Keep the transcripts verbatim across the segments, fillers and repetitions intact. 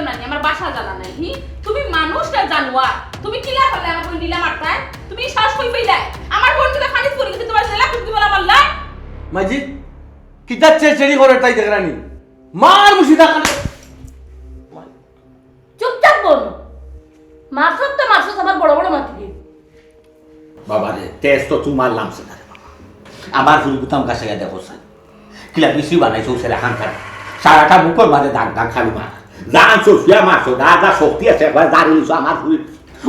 নানি, আমার বাসা জানা নাই। হি, তুমি মানুষ না জানোয়ার? তুমি কিলা করলে আমার বোন দিলা মারতায়? তুমি সাহস কই পাইলায়? আমার বোন তো খালি পড়ি গেছে, তোমার জেলা তুমি বলা মারলা। মাইজি, কিতা চেড়চেড়ি করে তাই দেখরানি? মার মুশিদা খালি। চুপচাপ বল। মারছত তো মারছত, আমার বড় বড় মাতি দিন। বাবা রে, তেজ তো তুমার লামছে না রে বাবা। আমার ফুরি গুতাম গাছাইয়া দেখো সাই। কিলা বিসি বানাইছো ছেলে হান খান। সারাটা মুখর মাঝে দাগ দাগ খালি মার। জান সফিয়া মারছো, যা যা শক্তি আছে একবার জারি নিছো আমার ফুরি।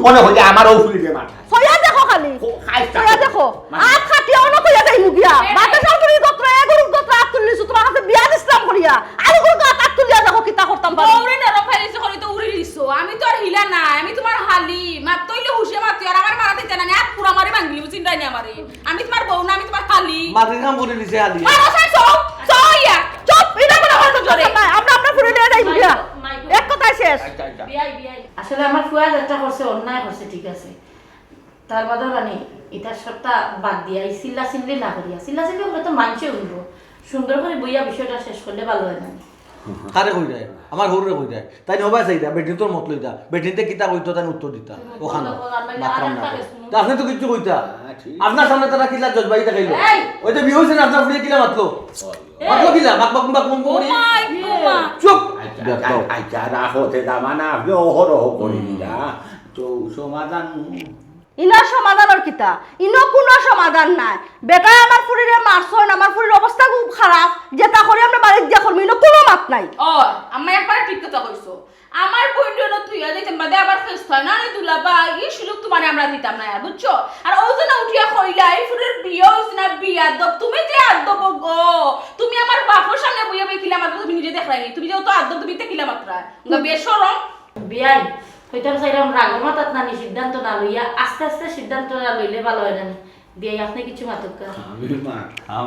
অনে হইলে আমারও ফুরি দিয়ে মার। সইয়া দেখো খালি। ও, খাইছ না। সইয়া দেখো। মানে আত খাটিয়া অনো কইয়া যাই মুগিয়া। এ, বাতাসর ফুরি গোত্র, এ গরুর গোত্র আত তুলিছো, তোমার কাছে বিয়া দিছলাম করিয়া। আর গরুর গাত আত তুলিয়া দেখো কিতা করতাম পারি। বউরে নরম ফাইলিছো করি তো উড়ি লিছো। আমি তো আর হিলা নাই, আমি তোমার হালি। মাত তইলে হুশে মাতি আর আমার মারা দিতে না, আত পুরা মারি ভাঙিলি, চিন্তাই নেই আমারে। আমি তোমার বউ না, আমি তোমার হালি। মাটির কাম করে নিছে আলি। মারো সাই সৌ, সৌ ইয়া। চুপ, এটা কোনো কথা চলে না। আমরা, আমরা ফুরি নিয়ে যাই মুগিয়া। এক কথায় শেষ। আচ্ছা, আচ্ছা। বিয়াই, বিয়াই। আসলে আমার ফুয়া যেটা করছে, অন্যায় করছে, ঠিক আছে। তার বাদে মানে, এটা সবটা বাদ দিয়া, এই চিল্লা চিল্লি না করিয়া, চিল্লা চিল্লি করলে তো মানষে উঠবো। সুন্দর করে বইয়া বিষয়টা শেষ করলে ভালো হয় না? কারে কই যায়? আমার হউরে কই যায়? তাই হবা চাইতা, বেটিন্তর মত লইতা। বেটিন্তে কিতা কইতো, তাই উত্তর দিতা। ওখানে। মাতরাম না। তা আপনে তো কিচ্ছু কইতা। হ্যাঁ, ঠিক। আপনার সামনে তারা কিলা জজবাই দেখাইলো। এই! ওই যে বিয়ে হইছে না, আপনার ফুরিয়ে কিলা মাতলো? মাতলো কিলা? বাক, বাক, বাক, বাক, বাক, ও মাই, ও মা। চুপ! আচ্ছা, আচ্ছা, আচ্ছা, রাখো, তে দামানা, আপনে অহরহ করি দিলা। তো সমাধান ইনো সমাধানর কিতা? ইনো কুনু সমাধান নাই। বেটায় আমার ফুরিরে মারছইন, আমার ফুরির অবস্থা খুব খারাপ। যেটা করি আমরা বাড়িত দিয়া করমু, ইনো কুনু মাত নাই। ও, আম্মা একবারে ঠিক কথা কইছো। আমার বইনরে থুইয়া যাইতাম বাদে আবার ফেস হয় না রে দুলাভাই, এই সুযোগ তোমারে আমরা দিতাম না আর, বুঝছো? আর ও যে না উঠিয়া কইলা, এই ফুরির বিয়া হইছে না, বিয়াদব। তুমি যে আদব গো, তুমি আমার বাপর সামনে বইয়া বই কিলা মাতরায়, তুমি নিজে দেখরায় নি। তুমি যে অত আদব, তুমি তে কিলা মাতরায়। বেশরম। বিয়াই, কইতাম চাইরাম রাগর মাথাত নানি সিদ্ধান্ত না লইয়া আস্তে আস্তে সিদ্ধান্ত না লইলে ভালা অয় নানি। বিয়াই, আপনে কিছু মাতুক্কা। আমি মাততাম।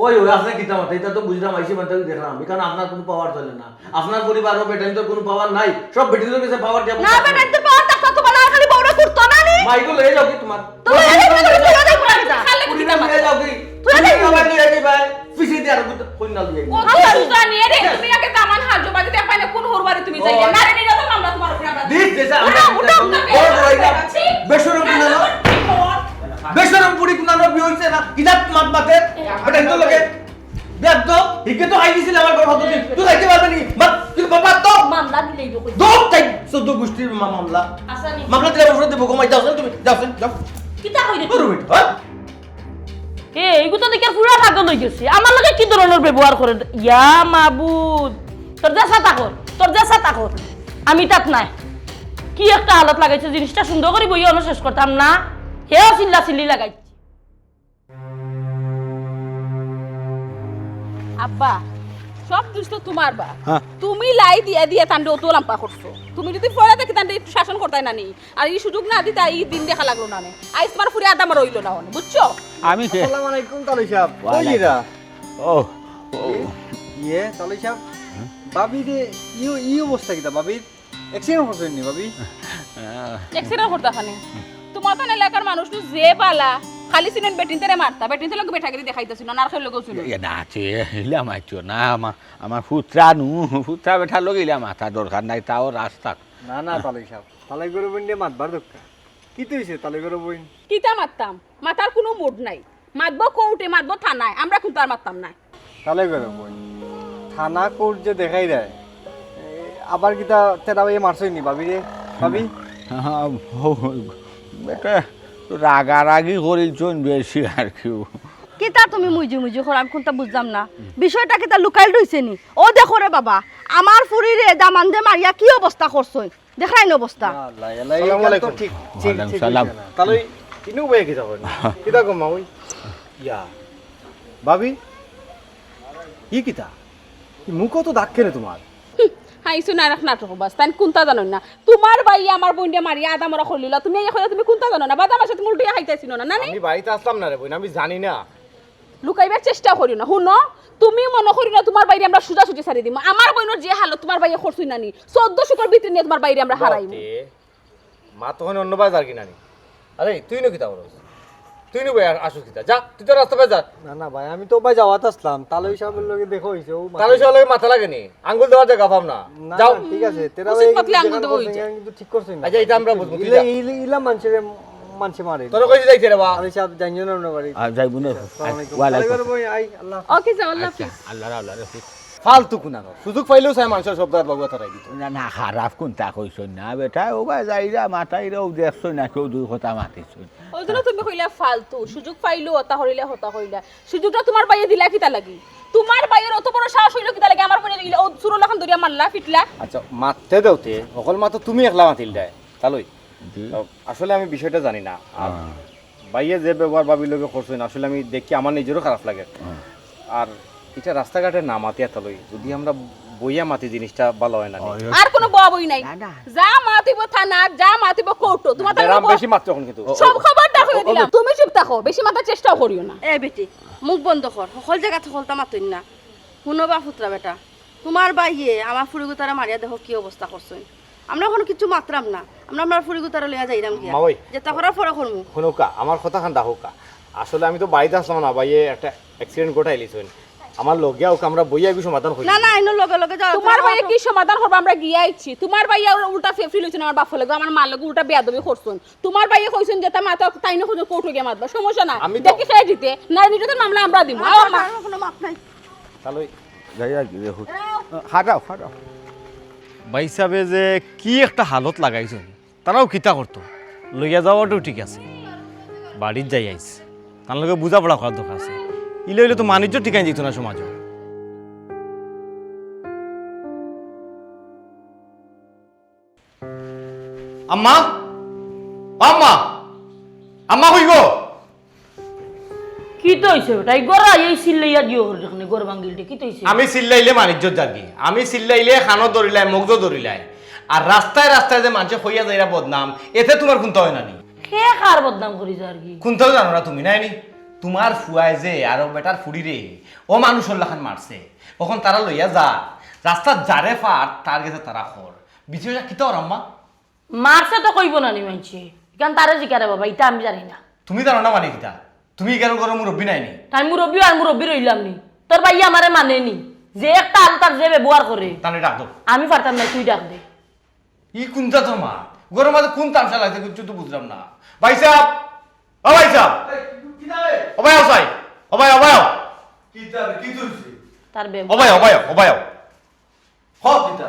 ওই, ওই, আপনে কিতা মাতইন? ইটা তো বুঝলাম, আইসি মানতে দেখলাম। এখানে আপনার কুনু পাওয়ার চলে না। আপনার পরিবারও বেটাইন্তর কুনু পাওয়ার নাই। সব বেটিন্তর গেছে পাওয়ার দিয়া না, বসে। বেটাইন্তর পাওয়ার থাকতো তো বালা, খালি বউরে কুটতো না নি। মাইগো লইয়া যাও কি তোমার? তো লইয়া যাও, তুমি লইয়া যাও, পুরা কিতা? খালি কিতা মাত? লইয়া যাও কি? তুই আগে তুমি আবার লইয়া যাইবায়। পিছে দিয়া আর কইনা লইয়া যাইবায়। ও তো সুজানি, এরে, তুমি আগে দামান হাত জমা দিতে পারলে কোন হরবারে তুমি যাইবে? ও। নারী নির্যাতন মামলা তোমার উপরে আমরা দিস, দিস, আমরা উঠো, উঠো, উঠো। ও, রোহিঙ্গা। বেশরম কুনানো। বেশরম পুরি কুনানো বিয়া হইছে না? কিজাত মাত মাতে? বেটাইন্তর লগে। বেয়াদব, হিকে তো খাই দিছিল আমার ঘর হতো দিন। তুই খাইতে পারবে নি? মাত, তুই বাবা তো। মামলা দিলেই তো কই। দম তাই, চোদ্দ গোষ্ঠীর মা-, মামলা। আসামি। মামলা দিলে বসে দেবো, ঘুমাই যাও, তুমি, যাও, যাও। কিতা কইরে? ওর বেটা, হ্যাঁ? এ, এইগু তো দেখি আর পুরা পাগল হয়ে গেছে। আমার লগে কি ধরনের ব্যবহার করে? ইয়া মাবুদ, তোর যে সাতা কর, তোর যে সাতা কর। আমি তাত নাই। কি একটা হালত লাগাইছে, জিনিসটা সুন্দর করে বইয়া অনো শেষ করতাম না। হেও চিল্লা চিল্লি লাগাইছে। আব্বা, সব দোষ তো তোমার বা। হ্যাঁ। তুমি লাই দিয়া দিয়া তানরে অত লাম্বা করছো। তুমি যদি পরে থাকি তানরে একটু শাসন করতায় না নি। আর এই সুযোগ না দিতা, এই দিন দেখা লাগলো না নে। আইজ তোমার ফুরি আদাম রইলো না অনে, বুঝছো? আমি কে? আসসালামু আলাইকুম তালই সাহেব। কই ওয়ালাইকুম। এরা? ও, ও। ইয়ে, ইয়ে, তালই সাহেব। হ্যাঁ? ভাবি রে, ইয়ে, ই অবস্থা কিতা ভাবি? অ্যাক্সিডেন্ট করছেন নি ভাবি? অ্যাক্সিডেন্ট করতা খানি? তোমার তো এলাকার মানুষ তো যে বালা, খালি চিনইন বেটিন্তরে মারতা, বেটিন্তর লগে বেটাগিরি দেখাইতা চিনইন, আর কেউর লগেও চিনইন না। ইয়ে না, আছে, ইলা মারছো না, আমা-, আমার পুত্রা নু, পুত্রা বেটার লগে ইলা মাতা দরকার নাই, তাও রাস্তাত। না, না, তালই সাহেব, তালই গরু বইন দিয়ে মাতবার দরকার। কিতা হইছে, তালই গরু বইন? কিতা মাততাম? মাতার কুনু মুড নাই। মাতবো কোর্টে, মাতবো থানায়, আমরা কুনতা আর মাততাম নায়। তালই গরু বইন, থানা কোর্ট যে দেখাই দেয়, এ, আবার কিতা তেরা ভাইয়ে মারছইন নি ভাবিরে? ভাবি? হ্যাঁ, ও, বেটা, রাগারাগি করিলছইন বেশি আর কি। কিতা তুমি মুইজু মুইজু করো, আমি কুনতা বুঝলাম না। বিষয়টা কিতা লুকাইল রইছে নি? ও দেখো রে বাবা, আমার ফুরিরে দামান্দে মারিয়া কি অবস্থা করছইন। দেখরায়নি অবস্থা। ইয়া আল্লাহ, ইয়া আল্লাহ, আসসালামু আলাইকুম। ঠিক, ঠিক, ওয়ালাইকুম ঠিক সালাম। হইছে না। তাহলে ইনু ভাই কিতা করেন? কিতা গো মা ওই? ইয়া। ভাবি? ই কিতা? ই মুখো তো দাগ কেনে তোমার? হুম, হাইছো না রাখ নাটক বাস। তাই কুনতা জানো না? তোমার ভাই আমার বইনরে মারিয়া আদা মরা করলিলা। তুমি এই কইলা তুমি কুনতা জানো না? বাদাম আছে তুমি উল্টিয়া খাইতাছিনো না, না নি? আমি বাড়িতে আসলাম না রে বইন, আমি জানি না। লুকাইবার চেষ্টা করিও না। হুনো, তুমি মনো করিও না তোমার ভাইরে আমরা সুজাসুজি ছাড়ি দিমু। আমার বইনর যে হালত তোমার ভাইয়ে করছইন না নি, চৌদ্দ শুকর ভিতরে নিয়া তোমার ভাইরে আমরা হারাইমু। বাপরে, মা তখন অন্য বাজার কিনা নি? আরে, তুই না কিতা করস? তুই নি ভাই, আর আসুস কিতা? যা, তুই তো রাস্তা পায় যা। না, না ভাই, আমি তো ভাই যাওয়াত আসলাম। তালই সাহেবের লগে দেখা হইছে, ও মাথা তালই সাহেবের লগে মাথা লাগে নি? আঙ্গুল দেওয়ার জায়গা পাম না। না, যাও। না, ঠিক আছে। তেরা উচিত ভাই পাতলে একটু আঙ্গুল দেওয়া জায়গা হইছে। কিন্তু ঠিক করছইন না। আচ্ছা, এটা আমরা বুঝবো, তুই ইলা, যা। ইলা, ইলা মানষে, মানষে মারে। তোরা কইছি যাইতে রে বা? তালই সাহেব, জানিও না, আমরা বাড়ি। আর যাইবো না। আচ্ছা, আসসালামু আলাইকুম। ওয়ালাইকুম। আরে ভাই, আই, আল্লাহ। ওকে, যাও, আল্লাহ আচ্ছা, হাফিজ। আল্লাহ, আল্লাহ হাফিজ। ফালতু কুনানো। সুযোগ পাইলেও চায় মানষর সব দাঁত বাগুয়া তারাই দিত। না, না, খারাপ কুনতা কইছইন না, বেটা, ও ভাই যাইরা মাতাইরা, ও দেখছইন না, কেউ দুই কথা মাতিছইন। ওই জন্য তুমি কইলা ফালতু, সুযোগ পাইলো ওটা হইলে হতা হইলা। সুযোগটা তোমার ভাইয়ে দিলা কিতা লাগি? তোমার ভাইয়ের অত বড় সাহস হইলো কিতা লাগি? আমার বোনের ইলা ও চুরো লাখান ধরিয়া মারলা, ফিটলা। আচ্ছা, মারতে দেওতে, হকল মাতো তুমি একলা মাতিল দেয়, তালই। জি। তো আসলে আমি বিষয়টা জানি না। আর হ্যাঁ। ভাইয়ে যে ব্যবহার ভাবির লগে করছইন, আসলে আমি দেখি আমার নিজেরও খারাপ লাগে। হ্যাঁ। আর এটা রাস্তাঘাটে না মাতিয়া তালই, যদি আমরা বইয়া মাতি জিনিসটা ভালো হয় না নি? ওই, ওই। আর কোনো বওয়া বই নাই। না, না। যা মাতিব থানা, যা মাতিব কোর্টো। তোমার তাহলে বেরাম বওয়া বেশি মাত্র এখন কিন্তু। সব খবরটা কইয়া দিলাম। তুমি চুপ থাকো, বেশি মাতার চেষ্টাও করিও না। এ বেটি, মুখ বন্ধ কর, হকল জাগাত হকলতা মাতইন না। হুনো বা ফুতরা বেটা, তোমার ভাইয়ে আমার ফুড়িগুতারে মারিয়া দেখো কি অবস্থা করছইন। আমরা অখনো কিচ্ছু মাতরাম না, আমরা আমরার ফুড়িগুতারে লইয়া যাইরাম গিয়া। মা ওই। যেতা করার পরে করমু। হুনউক্কা, আমার কথাখান রাখউক্কা। আসলে আমি তো বাড়িত আছলাম না, ভাইয়ে একটা accident ঘটাইলিছইন। আমার লগে আউক্কা, আমরা বইয়া এগু সমাধান করি। না, না, ইনো লগে লগে যাও। তোমার ভাইয়ে কি সমাধান করবা? আমরা গিয়া আইছি। তোমার ভাইয়ে উল্টা ফেফড়ি লইছইন আমার বাপর লগে, আমার মার লগে উল্টা বেয়াদবি করছইন। তোমার ভাইয়ে কইছইন যেতা মাতো, তাইন কইছইন কোর্টো গিয়া মাতবা, সমস্যা নাই। আমি তো দেখি কে দিতে, না নিতে তো মামলা আমরা দিমু। আও আম্মা। আমার কোনো মাপ নাই। তাহলে যাই আর কি, দেখো। হাঁটাও, হাঁটাও। ভাই সাহেবে যে কি একটা হালত লাগাইছইন, তারাও কিতা করতো? লইয়া যাওয়াটাও ঠিক আছে, বাড়িত যাই আইস, তার লগে বুঝাপড়া করার দরকার আছে। ইলে হইলে তো মানিজ্য টিকাই দিত না সমাজে। আম্মা, আম্মা, আম্মা, কই গো? কিতা অইছে বেটা? এই ঘর আইয়া চিল্লাইয়া দিও করে দেখনে, ঘর ভাঙ্গিল দে, কিতা অইছে? আমি চিল্লাইলে মানিজ্য যারগি, আমি চিল্লাইলে কানো ধরিলায়, মগজো ধরিলায়। আর রাস্তায় রাস্তায় যে মানষে কইয়া যাইরা বদনাম, এতে তোমার কুন্তা অয় না নি? কে কার বদনাম করি যারগি? কুন্তাও জানো না তুমি, নায় নি? তোমার ফুয়ায় যে আরো বেটার ফুড়িরে অমানুষর লাখান মারছে, অখন তারা লইয়া যা, রাস্তাত যারে পার তার গেছে তারা কর। বিষয়টা কিতা অর আম্মা? মারছে তো কইবো না নি মানষে? ইখান তারে জিকারে বাবা, ইটা আমি জানি না। তুমি জানো না মানে কিতা? তুমি ইখানর ঘরর মুরব্বি নায় নি? তাই মুরব্বি আর মুরব্বি রইলাম নি? তোর ভাইয়ে আমারে মানে নি? যে একটা আলো তার যে ব্যবহার করে। তারে ডাক দেও। আমি পারতাম না, তুই ডাক দে। ই কুন জাতর মা? ঘরর মাঝে কুন তামশা লাগছে, কিচ্ছু তো বুঝলাম না। ভাই সাহেব, ও ভাই সাহেব। এই, কিতা রে? ও ভাই, ও ভাই। ও ভাই, ও ভাই। কিতা রে? কি তুলছে? তার ব্যবহার। ও ভাই, ও ভাই, ও ভাই। হ, কিতা?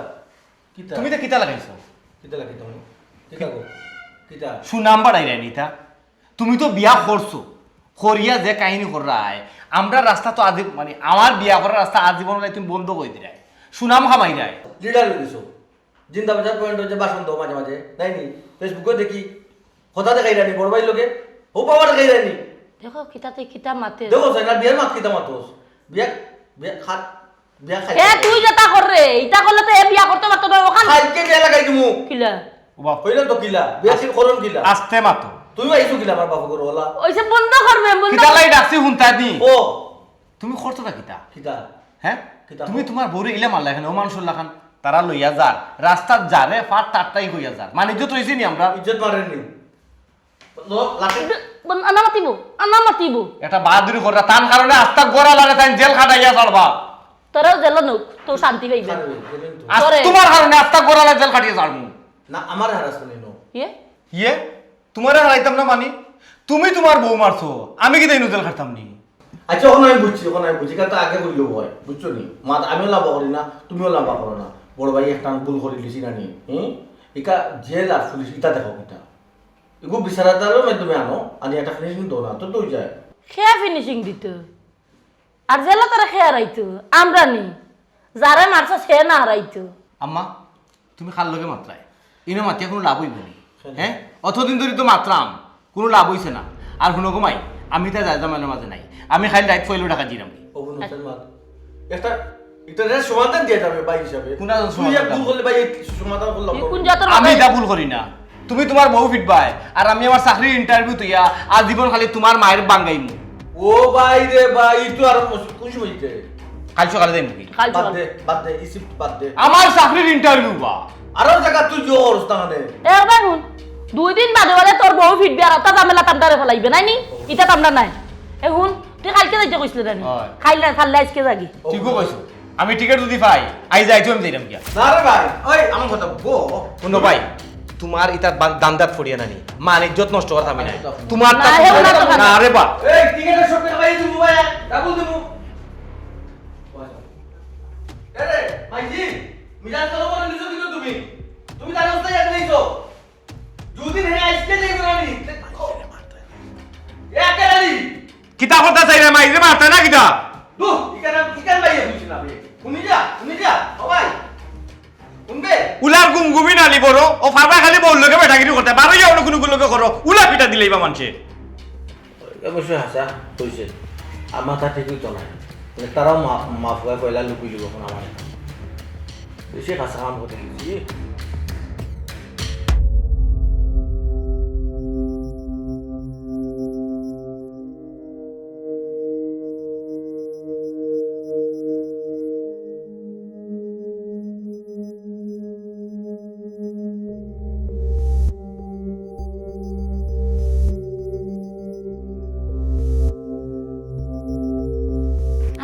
কিতা? তুমি ইতা কিতা লাগাইছো? কিতা লাগাইতাম আমি? কিতা গো? কিতা? সুনাম বাড়াইরায় নি ইতা। তুমি তো বিয়া করছো, করিয়া যে কাহিনী কররায়, আমরা রাস্তা তো আজীব-, মানে, আমার বিয়া করার রাস্তা আজীবন তুমি বন্ধ করি দিরায়, সুনাম কামাইরায়। লিডার অই গেছো। জিন্দাবাজার পয়েন্টর যে ভাষণ দেও মাঝে মাঝে, নায় নি? Facebook-ও দেখি, কথা দেখাইরায় নি, বড় ভাইর লগে, হউ পাওয়ার দেখাইরায় নি। দেখো, কিতাতে কিতা মাতে। দেখো, সাইনা, বিয়ার মাত কিতা মাতোস? বিয়া, বিয়া, খা-, বিয়া খাই। এ, তুই যেতা কররে, ইতা করলে তো এ বিয়া করতে পারতো না, অখান কালকে বিয়া লাগাই দিমু। কিলা? বাপ। কইলাম তো কিলা, বিয়া আস-, করুন কিলা? আস্তে মাতো। তুইও আইছো কিলা আমার বাপর ঘরো অলা? অইছে বন্ধ করবে, বন্ধ কিতা লাগি ডাকছি হুনতায় নি? ও। তুমি করছো না কিতা? কিতা? হ্যাঁ? কিতা তুমি কর? তোমার বউরে ইলা মারলা কেনে, অমানুষর লাখান। তারা লইয়া যার, রাস্তাত যারে পার তারটাই কইয়া যার। মান ইজ্জত রইছে নি আমরার? ইজ্জত মারের নি। লো, লাঠি। বন-, আনা মাতিবো, আনা মাতিবো। এটা বাহাদুরি কররা, তান কারণে আস্তা ঘর আলারে তাইন জেল খাটাইয়া ছাড়বা। তোরাও জেলো নুক, তো শান্তি পাইবে। আরে, জেলে তো। আজ তোরে। তোমার কারণে আস্তা ঘর আলারে জেল খাটিয়া ছাড়মু। না, আমারে হারাস নি নো। ইয়ে? ইয়ে? তোমারে হারাইতাম না মানি? তুমি তোমার বউ মারছো, আমি কিতা ইনো জেল খাটতাম নি? আচ্ছা, অখন আমি বুঝছি, অখন আমি বুঝছি, কারণ তো আগে কইলেও অয়, বুঝছো নি? মা, আমিও লাম্বা করি না, তুমিও লাম্বা করো না। বড় ভাই একটা ভুল করিলিছি না নি? হুম? ইকা জেল আর পুলিশ ইতা দেখো কিতা? এগু বিচারাদারর মাধ্যমে আনো, আনি একটা finishing দেও না, তো তো অই যায়। কে finishing দিত? আর জেলো তারে কে হারাইতো? আমরা নি। যারে মারছে সে না হারাইতো। আম্মা, তুমি কার লগে মাতরায়? ইনো মাতিয়া কুনু লাভ অইবো নি? কেনে? হ্যাঁ? অতদিন ধরি তো মাতরাম, কুনু লাভ অইছে না। আর হুনো গো মাই, আমি ইতা জায়জা মানের মাঝে নাই। আমি খালি রাইত ফয়লো ঢাকা দিলাম। ও হুনো, আচ্ছা। মাত। একটা, একটা রে সমাধান দিয়া যাবে ভাই হিসাবে। কোন আর তুই এক সমাধান? ভুল করলে ভাই, এই সমাধান করলাম। তুই কোন জাতর আমি মানুষ? ইতা ভুল করি না। তুমি তোমার বউ ফিটবায়, আর আমি আমার চাকরির interview থইয়া আজীবন খালি তোমার মায়ের বাঙ্গাইমু। ও ভাই রে ভাই, ই তো আর কোন সময় দিতে? কাল সকালে যাইমু কি? কাল বাদ সকালে। দে, বাদ দে, ই shift বাদ দে। আমার চাকরির interview বা। আরো জায়গা তুই জোর করস না মানে। এ ভাই হুন, দুই দিন বাদে বাদে তোর বউ ফিরবে আর অত ঝামেলা তামটারে ফেলাইবে, নাই নি? ইটা তামটা নাই। এ হুন, তুই কালকে যাইতে কইছিলে না নি? হয়। কাইল না, পারলে আইজকে যাগি। ঠিকও কইছো। আমি টিকিট যদি পাই, আইজ আইজও আমি যাইরাম গিয়া। না রে ভাই, ওই আমার কথা গো। হুনো ভাই, তুমার ইতা বান-, দান্দাত পড়িয়া নানি, মান ইজ্জত নষ্ট করা আমি নাই। তুমার না, তা হে ওরা তো না রে বা। এই টিকিটের সব টাকা পাই তুমি ভাই, ডাবল দিমু। এ রে, মাইজি, মিজান চলো বলে নিছো কিন্তু তুমি। তুমি তার অবস্থা ইয়াদ নেইছো। দুদিন হে আইজকে যাইবো না নি। এ আকালি। কিতা কথা চাই রে মাইরে মারতা না কিতা? দুহ, ইকান, ইকান বাইয়ে হুনছি না বে। হুনি যা, হুনি যা, ও ভাই। হুনবে? উলার গুমগুমি নালি বড়, ও ফারবা খালি বউর লগে বেটাগিরি করতে, বারো যাও না কোনো লগে করো, উলা পিটা দিলেই বা মানছে। অবশ্য হাছা কইছে, আর মাথা ঠিক অইতো না। মানে তারাও মা-, মাফ করে পয়লা লুকুই লুকুই এখন আমার। বেশি হাছা কাম করে দিছি।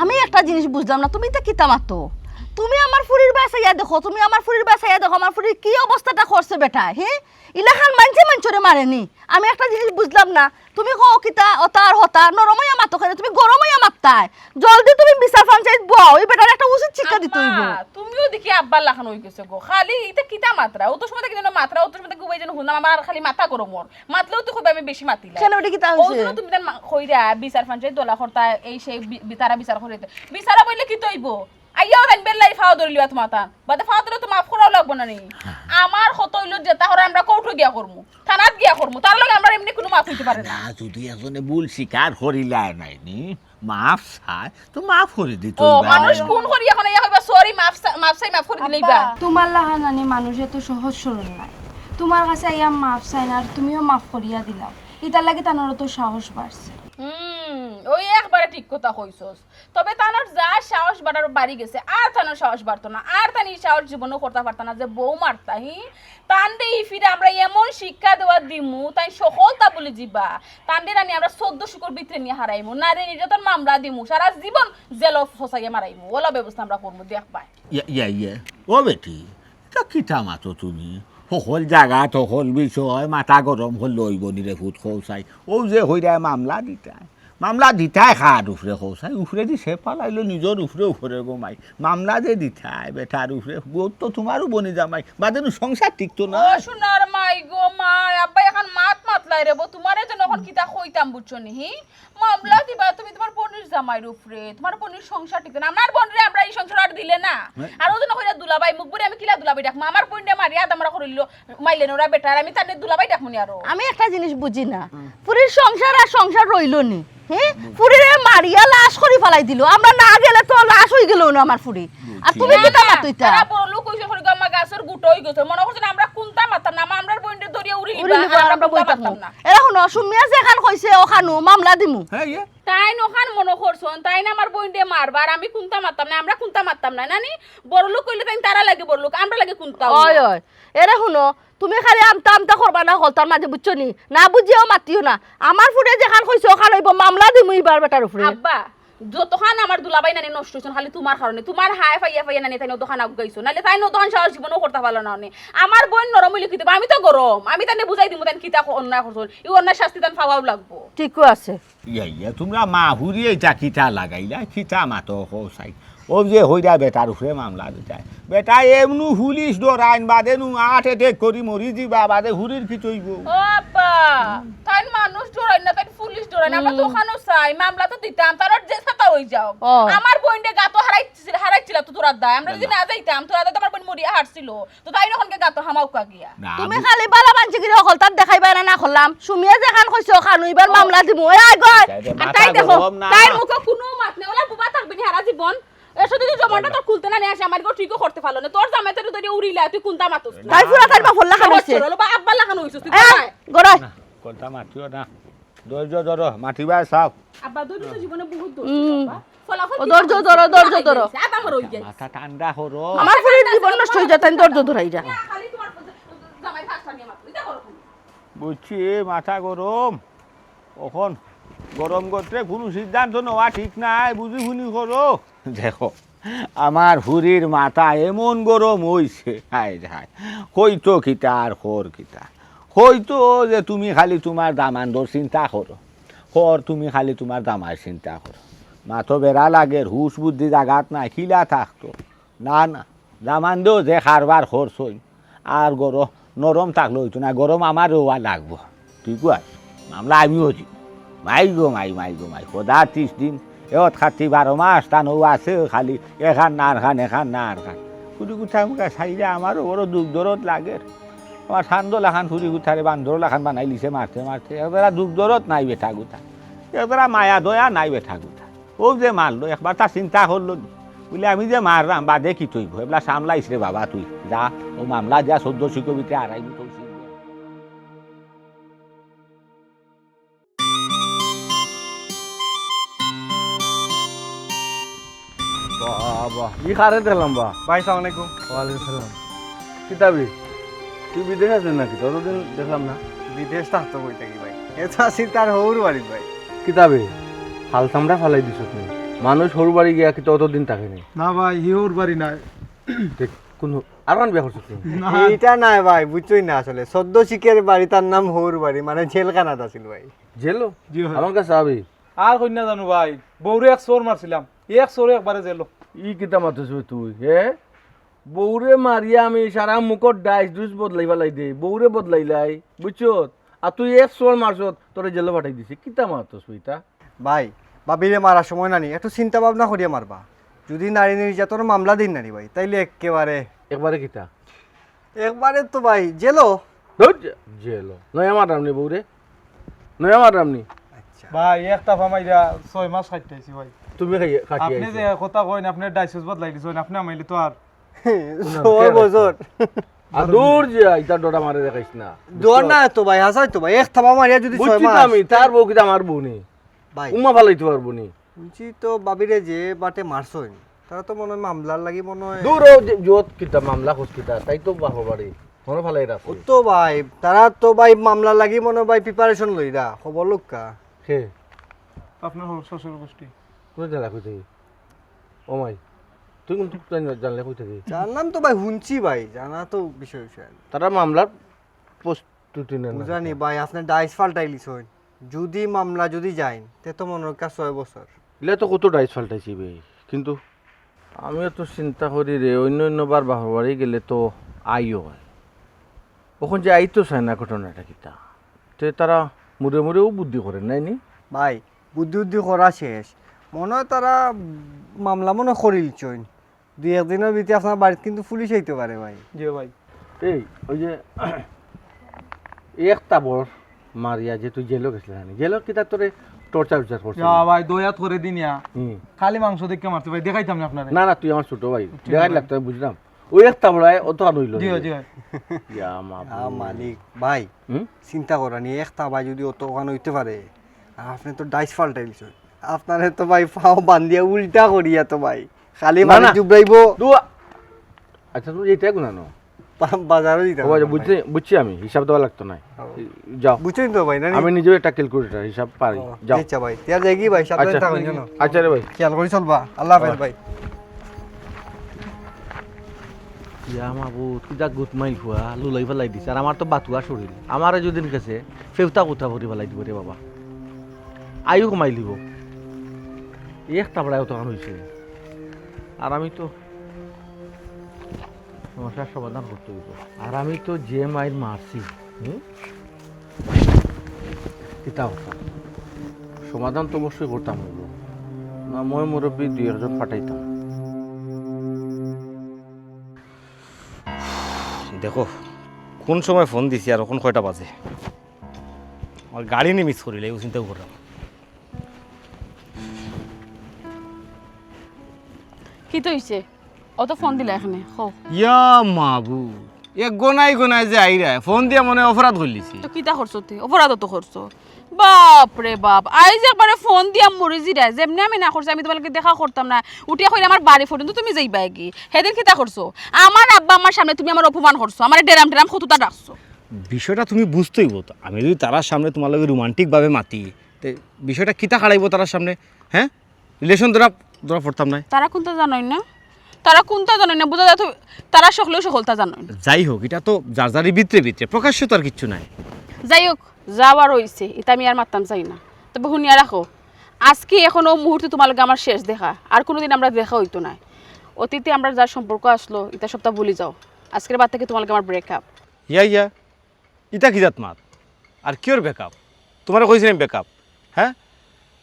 আমি একটা জিনিস বুঝলাম না, তুমি ইতা কিতা মাতো? তুমি আমার ফুরির বায় চাইয়া দেখো, তুমি আমার ফুরির বায় চাইয়া দেখো, আমার ফুরির কি অবস্থাটা করছে বেটায়, হে? ইলাখান মানষে মানষরে মারেনি। আমি একটা জিনিস বুঝলাম না, তুমি কও কিতা অতা আর হতা, নরম অইয়া মাতো কেনে, তুমি গরম অইয়া মাততায়। জলদি তুমি বিচার পঞ্চায়েত বও, ই বেটারে একটা উচিত শিক্ষা দিতে অইবো। আম্মা, তুমিও দেখি আব্বার লাখান অই গেছো গো। খালি ইতা কিতা মাতরা? অত সময় থাকি যেন মাতরা, অত সময় থাকি উবাই যেন হুনলাম, আমার আর খালি মাথা গরম অর। মাতলেও তো কইবা আমি বেশি মাতিলাম। কেনে, ওটা কিতা অইছে? ওই জন্য তুমি তার মা-, কইরা বিচার পঞ্চায়েত দলা করতা, এই সেই বি-, বি-, তারা বিচার করে দিতে। বিচারে বইলে কিতা অইবো? আইয়াও রাইন বেল্লাই ফাও ধরিলিবা তুমার তান। বাদে ফাও ধরে তো মাফ করাও লাগবো না নি। আমার কথা অইলো যেতা করার আমরা কোর্টো গিয়া করমু, থানাত গিয়া করমু। তার লগে আমরা এমনি কোনো মাফ অইতে পারে না। না, যদি একজনে ভুল স্বীকার করিলায় নাই নি, মাফ চায়, তো মাফ করি দিতে ও, অইবা। মানুষ খুন করি এখন ইয়া কইবা, "Sorry, মাফ চা-, মাফ চাই, মাফ করি দিলেই বা।" আব্বা, তুমার লাখান নানি মানুষ এত সহজ সরল নায়। তুমার কাছে আইয়া মাফ চাইন আর তুমিও মাফ করিয়া দিলাও। ইতার লাগি তানর তো সাহস বাড়ছে। হুম, ওই একবারে ঠিক কথা কইছস। তবে তানর যা সাহস বাড়ার বাড়ি গেছে, আর তানর সাহস বাড়তো না, আর তান ই সাহস জীবনও করতা পারতা না যে বউ মারতা, হি? তানরে ই ফিরে আমরা এমন শিক্ষা দেওয়া দিমু, তাইন সকলতা ভুলি যিবা। তানরে নানি আমরা চৌদ্দ শুকর ভিতরে নিয়া হারাইমু, নারী নির্যাতন মামলা দিমু, সারা জীবন জেলো ফসাইয়া মারাইমু, ওলা ব্যবস্থা আমরা করমু, দেখবায়। ইয়া, ইয়া, ইয়া। ও বেটি, ইতা কিতা মাতো তুমি? হকল জাগাত, হকল বিষয়, মাথা গরম করলে অইবো নি রে ফুত কও চাই। অউ যে হইরায় মামলা দিতায়। মামলা দিতায় কার উপরে কও চাই? উপরেদি সে ফালাইলো নিজর উপরে, উপরে গো মাই। মামলা যে দিতায় বেটার উপরে, বউত তো তুমারও বনি জামাই। বাদে নু সংসার টিকতো না। ও সোনার মাই গো মাই, আব্বা এখন মাত মাতলাই রে বউ, তুমারে যেন এখন কিতা কইতাম বুঝছো নি, হি? মামলা দিবা তুমি তুমার বইনর জামাইর উপরে, তুমার বইনর সংসার টিকতো না। আমার বইনরে আমরা ই সংসার আর দিলে না। হ্যাঁ। আর অউ জন্য কইরা দুলাভাই, মুখ ভরে আমি কিলা দুলাভাই ডাকমু? আমার বইনরে মারিয়া আদা মারা করিলো, মাইলে নোরা বেটার, আমি তারে দুলাভাই ডাকমু নি আরো। আমি একটা জিনিস বুঝি না, ফুরির সংসার আর সংসার রইলো নি, হে? ফুরিরে মারিয়া লাশ করি ফালাই দিলো, আমরা না গেলে তো লাশ অইগেলো না আমার ফুরি। আর তুমি কিতা মাতো ইতা? তারা বড় লোক অইছে, করি গো, আম্মা গাছর গুটা অইগেছে। মনে করছে না আমরা কুন্তা মারতাম না, আম্মা আমরার বইনরে ধরিয়া উড়ি উড়ি নিবা, নিবা, আর আর আমরা আমরা বই কুন্তা থাকমু। মারতাম না। এরা হুনো, সুমিয়া যেখান কইছে ওখানউ মামলা দিমু। হ্যাঁ, ইয়ে। তাইন ওখান মনে করছইন, তাইন আমার বইনরে মারবা, আর আমি কুন্তা মারতাম না, আমরা কুন্তা মারতাম না, নানি? বড় লোক অইলে তাইন তারা লাগে বড় লোক, আমরা লাগে কুন্তা অইলো। অয়, অয়। এরে হুনো, তুমি খালি আমতা আমতা করবা না, হকলতার মাঝে বুঝছো নি? না বুঝিয়াও মাতিও না। আমার ফুরিয়ে যেখান কইছে ওখান অইবো, মামলা দিমু ইবার বেটার উপরে। আব্বা, যতখান আমার দুলাভাই নানি নষ্ট অইছইন, খালি তুমার কারণে। তুমার হায় পাইয়া পাইয়া নানি তাইন অতখান আগুয়াইছইন। নাইলে তাইন অতখান সাহস জীবনেও করতা পারলা না অনে। আমার বইন নরম অইলে কিতা অইবো? আমি তো গরম। আমি তাইনরে বুঝাই দিমু, তাইন কিতা ক-, অন্যায় করছইন। ই অন্যায় শাস্তি তান পাওয়াও লাগবো। ঠিকও আছে। ইয়া, ইয়া, তুমরা মা ফুরিয়ে ইটা কিতা লাগাইলা? কিতা মাতো কও চাই? অউ যে হইরা বেটার উপরে মামলা দিতায়। বেটায় এমনু পুলিশ ডরাইন, বাদে নু heart attack করি মরি যিবা, বাদে ফুরির কিতা অইবো? ও আব্বা, তাইন মানুষ ডরাইন না, তাইন পুলিশ ডরাইন। আমরা তো ওখানও চাই, মামলা তো দিতাম, তার যে সাতা অই যাও। ও। আমার বইনরে গাতো হারাই-, হারাইছিলা তো তোরার দায়। আমরা যদি না যাইতাম, তোরার দায় তো আমার বইন মরিয়া হারছিল। তো তাইন অখানকে গাতো হামাউক্কা গিয়া। না, তুমি আমি খালি বালা মানষি গিরি হকলতার দেখাইবায় না, না করলাম। সুমিয়া যেখান কইছে ওখানউ ইবার মামলা দিমু। ওই আয় গো। আর তাই দেখো, তাইর মুখো কুনু মাত নাই। ওলা বুবা থাকবে নি হারা জীবন। এসো যদি জমানটা তো খুলতে না নিয়া আসে, আমার গো ঠিকও করতে পারলো না। তোর জামাই তোরে ধরিয়া উড়িলা, তুই কুন্তা মাতস না। তাই ফুরা তাইর বাপর লাখান অইছে। ওলা বা আব্বার লাখান অইছস, তুই আয়, গড়াই। না, কুন্তা মাতিও না। ধৈর্য ধরো, মাতিবায় চাও। আব্বা, ধৈর্য তো জীবনে বহুত ধরছি, বাবা। ফলাফল ও, ধৈর্য ধরো, ধৈর্য ধরো। আত আমার অই গেছে। মাথা ঠান্ডা করো। আমার ফুরির জীবন নষ্ট অই যায়, তাইন ধৈর্য ধরাইরা। খালি তোমার জামাই ফাঁসটা নিয়ে মাত্র, এটা করো খালি। বুঝছি, এ মাথা গরম। অখন গরম গত্রে কুনু সিদ্ধান্ত নেওয়া ঠিক নায়, বুঝি হুনি করো। দেখো, আমার ফুরির মাথা এমন গরম অইছে, হায় রে হায়। কইতো কিতা আর কর কিতা। কইতো যে তুমি খালি তুমার দামান্দর চিন্তা করো, কর তুমি খালি তুমার দামাইর চিন্তা করো। মাথো বেড়া লাগের, হুশ বুদ্ধি জাগাত নাই, কিলা থাকতো। না, না, দামান্দেও যে কারবার করছইন, আর গরম, নরম থাকলে অইতো না, গরম আমারও অওয়া লাগবো। তুই কুয়াস, মামলা আমিও দিমু। মাই গো মাই, মাই গো মাই, খোদা ত্রিশ দিন, এত খাতি বারো মাস, তান অউ আছে খালি এখান না আরখান, এখান না আরখান। ফুরি গুথা মুখা চাইলে আমারও বড় দুখ দরদ লাগের। আমার সান্দ লাখান ফুরি গুথারে বান্দর লাখান বানাইলিছে মারতে মারতে, এরা দুখ দরদ নাই বেটা গুথা, এরা মায়া দয়া নাই বেটা গুথা। অউ যে মারলো, একবার তা চিন্তা করলো নি? বুলে, "আমি যে মাররাম, বাদে কিতা অইবো? এবলা সামলাইস রে বাবা তুই। যা, অউ মামলা দিয়া চৌদ্দ শিকের ভিতরে আড়াই মুঠ অইছে।" বাবা, ই কারে দেখলাম বা? ভাই, সালাম আলাইকুম। ওয়ালাইকুম সালাম। কিতা বে? তুই বিদেশ আছস নাকি? অতদিন দেখলাম না। বিদেশ থাকতো কই থাকি ভাই? এ তো আছি তার হউর বাড়িত ভাই। কিতা বে? হাল চামড়া ফালাই দিছস নি? মানুষ হউর বাড়ি গিয়া কিতা অতদিন থাকে নি? না ভাই, হি হউর বাড়ি নায়। তে কুন হউ-, আরখান বিয়া করছস নি? না। ইটা নায় ভাই, বুঝছইন না আসলে। চৌদ্দ শিকের বাড়ি, তার নাম হউর বাড়ি, মানে জেলখানাত আছিল ভাই। জেলো? জি ভাই। আমার কাছে আবি। আর কইন্যা জানো ভাই, বউরে এক চড় মারছিলাম, এক চড়ে একবারে জেলো। ই কিতা মাতছস বে তুই, হে? বউরে মারিয়া আমি সারা মুখর ডাইস ডুইস বদলাই ফালাই দেই, বউরে বদলাইলাই, বুঝছস? আর তুই এক চড় মারছস, তোরে জেলো পাঠাই দিছে, কিতা মাতছস বে ইতা? ভাই, ভাবিরে মারার সময় নানি, একটু চিন্তা ভাবনা করিয়া মারবা। যদি নারী নির্যাতনর মামলা দেইন নানি ভাই, তাইলে একেবারে একবারে কিতা? একবারে তো ভাই, জেলো। ধুর, জে-, জেলো। নয়া মাররাম নি বউরে। নয়া মাররাম নি। আচ্ছা। ভাই, এক তাফা মাইরা ছয় মাস খাটিয়া আইছি ভাই। তুমি খাই-, খাটিয়া আপনে আইছো। যে কথা কইন, আপনে ডাইসেস বদলাই দিছইন, আপনে আমাইলে তো আর ছয় বছর। আর দূর যে, ইতা ডরা মারে দেখাইস না। ডর না তো ভাই, হাছাই তো ভাই, এক থাবা মারিয়া যদি ছয় বুঝছি তো মাস। আমি, তার বউ কিতা আমার বউ নি? ভাই। উম্মা ফালাইতে পারবো নি? হুনছি তো ভাবিরে যে বাটে মারছইন, তারা তো মনে হয় মামলার লাগি মনে হয় দূর ও যে, যত কিতা মামলা খোঁজ কিতা, তাই তো বাপর বাড়ি, মনে ফালাই রাখছে। ও তো ভাই, তারা তো ভাই মামলার লাগি মনে হয় ভাই preparation লইরা, খবর লউক্কা। কে? আপনার হ-, শ্বশুর গোষ্ঠী। কোন জায়গা কই থাকি? ও মাই, তুই কোন, তুই জান-, জানলে কই থাকি? জানলাম তো ভাই, হুনছি ভাই, জানা তো বিষয় বিষয়। তারা মামলার প্রস্তুতি নেন না। বুঝানি ভাই, আপনে ডাইস ফাল্টাইলিছইন। যদি মামলা যদি যাইন, তে তো মনে হয় ছয় বছর। ইলা তো কত ডাইস ফাল্টাইছি বে, কিন্তু আমিও তো চিন্তা করি রে, অন্য অন্য বার বাপর বাড়ি গেলে তো আইও হয়। অখন যে আইতো চায় না, ঘটনাটা কিতা? তে তারা মুড়ে মুড়েও বুদ্ধি করে, নাই নি? ভাই, বুদ্ধি উদ্ধি করা শেষ। মনে হয় তারা মামলা মনে করিলছইন। দুই একদিনর ভিতরে আপনার বাড়িত কিন্তু পুলিশ আইতে পারে ভাই। জি ভাই। এই, ওই যে, এক তাবড় মারিয়া যে তুই জেলো গেছলে না, জেলো কিতা তোরে torture উর্চার করছে? ইয়া ভাই, দয়াত করে দিন ইয়া। হুম। খালি মাংস দেখে মারছে ভাই, দেখাইতাম না আপনারে। না, না, তুই আমার ছোট ভাই। ঠিক দেখাই আছে। লাগতো, আমি বুঝলাম। ওই এক তাবড়ায় অত আর হইল জি না। ভাই, জি ভাই। ইয়া মাবুদ। ইয়া মালিক, ভাই, হুম? চিন্তা করা নিয়ে এক তাবায় যদি অত ওখান হইতে পারে, আর আপনি তো ডাইস ফাল্টাইলছেন। আপনারে তো ভাই পাও বান্ধিয়া উল্টা করিয়া তো ভাই। খালি না, বাড়ি না। জুবরাইবো। দু-, আচ্ছা, তুমি যেটা গুনানো। বা-, বাজারও দিতে ও, আচ্ছা, পারবেন বুঝছি, ভাই। বুঝছি আমি, হিসাব দেওয়া লাগতো না। ও। যাও। বুঝছেন তো ভাই, না নি? আমি নিজেও একটা calculator, হিসাব পারি। ও, যাও। আচ্ছা ভাই, তে যাই কি ভাই, সাবধানে আচ্ছা। থাকবেন যেন। আচ্ছা রে ভাই। খেয়াল করে চলবা। আল্লাহ হাফেজ আল্লাহ। ভাই। ইয়া মাবুদ, কিতা গুতমাইল ফুয়া, লুলাই ফালাই দিছে। আর আমার তো বাতুয়া শরীর। আমারে যদি কেছে, ফেউতা কুতা ভরি ফালাই দিব রে বাবা। আয়ু কমাই দিব। এক তাবড়ায় অতখান হইছে। আর আমি তো সমস্যার সমাধান করতে হইব। আর আমি তো যে মাইর মারছি, হুম? কিতা করতাম? সমাধান তো অবশ্যই করতাম হইব। না, ময় মুরব্বী দুই একজন পাঠাইতাম। দেখো, কোন সময় ফোন দিছি আর অখন কয়টা বাজে? আমার গাড়ি নি miss করিলে, এই চিন্তাও করলাম। কিতা হইছে? অত ফোন দিলা এখানে, কও। ইয়া মাবুদ, এক গনাই গনাই যে আইরা, ফোন দিয়া মনে অপরাধ করলিছি। তো কিতা করছো তে? অপরাধ তো করছো। বাপ রে বাপ, আইজ একবারে ফোন দিয়া মরি যিরায়, যেমনে আমি না করছি, আমি তোমার লগে দেখা করতাম না। উঠিয়া কইলে আমার বাড়ি পর্যন্ত তুমি যাইবা কি? হেদিন কিতা করছো? আমার আব্বা আমার সামনে তুমি আমার অপমান করছো, আমার ডেরাম ডেরাম কততা ডাকছো। বিষয়টা তুমি বুঝতে অইবো তো। আমি যদি তারার সামনে তুমার লগে রোমান্টিক ভাবে মাতি, তে বিষয়টা কিতা খাড়াইবো তারার সামনে? হ্যাঁ, রিলেশন ধরা, ধরা পড়তাম নায়। তারা কুন্তা জানইন না, তারা কুন্তা জানইন না, বুঝা যায় তো, তারা সকলেও সকলতা জানইন। যাই হোক, ইটা তো যার যারই ভিতরে ভিতরে, প্রকাশ্য তো আর কিচ্ছু নাই। যাই হোক, যাওয়ার অইছে, ইতা আমি আর মাততাম চাই না। তবে হুনিয়া রাখো, আজকে এখন অউ মুহূর্তে তুমার লগে আমার শেষ দেখা, আর কুনুদিন আমরার দেখা অইতো নায়। অতীতে আমরার যার সম্পর্ক আছলো, ইতা সবটা ভুলি যাও। আজকের বাদ থাকি তুমার লগে আমার ব্রেকআপ। ইয়া ইয়া, ইতা কি জাত মাত? আর কিওর ব্রেকআপ? তুমারে কইছি না ব্রেকআপ? হ্যাঁ,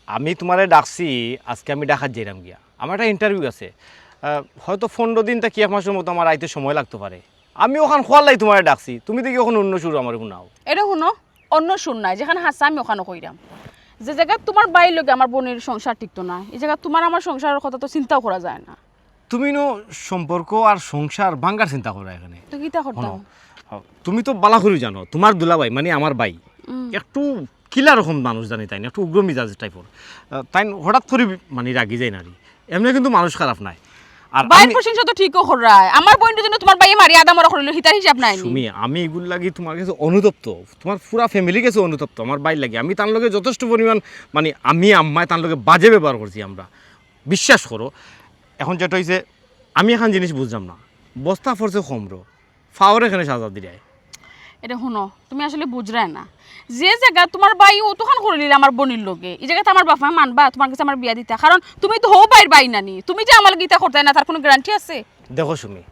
আমি তুমারে ডাকছি, আজকে আমি ঢাকাত যাইরাম গিয়া, আমার একটা ইন্টারভিউ আছে। আহ, হয়তো পনরো দিন থাকি এক মাসর মতো আমার আইতে সময় লাগতো পারে। আমি অখান কওয়ার লাগি তুমারে ডাকছি, তুমি দেখি অখন অন্য সুর আমারে হুনাও। এরে হুনো, অন্য সুর নায়, যেখান হাছা আমি অখান কইরাম। যে জাগাত তুমার ভাইর লগে আমার বইনর সংসার টিকতো নায়, ই জাগাত তুমার আমার সংসারর কথা তো চিন্তাও করা যায় না। তুমি নু সম্পর্ক আর সংসার ভাঙ্গার চিন্তা কররায় এখানে। তো কিতা করতাম? হুনো, তুমি তো ভালা করি জানো, তুমার দুলাভাই, মানে আমার ভাই, হুম। একটু কিলা রকম মানুষ জানি তাইন, একটু উগ্র মিজাজ টাইপর। আহ, তাইন হঠাৎ করি মানে রাগি যাইন আর কি। এমনে কিন্তু মানুষ খারাপ নায়। আর ভাইর আমি প্রশংসা তো ঠিকও কররায়। আমার বইনরে যেন তুমার ভাইয়ে মারি আধা মরা করিলো, হিতার হিসাব নাই নি। সুমি, আমি ইগুর লাগি তুমার গেছে অনুতপ্ত, তুমার পুরা ফ্যামিলির গেছে অনুতপ্ত, আমার ভাইর লাগি। আমি তান লগে যথেষ্ট পরিমাণ, মানে আমি আম্মায় তান লগে বাজে ব্যবহার করছি আমরা। বিশ্বাস করো, এখন যেটা অইছে, আমি এখান জিনিস বুঝলাম না, বস্তা পড়ছে কমরো, ফাওরে কেনে সাজা দিরায়। এরে হুনো, তুমি আসলে বুঝরায় না। যে জাগাত তুমার ভাই অতখান করিলিলা আমার বইনর লগে, ই জাগাত আমার বাপ মায় মানবা তুমার গেছে আমার বিয়া দিতা? কারণ তুমি তো হউ ভাইর ভাই নানি, তুমি যে আমার লগে ইতা করতায় না, তার কুনু গ্যারান্টি আছে? দেখো সুমি,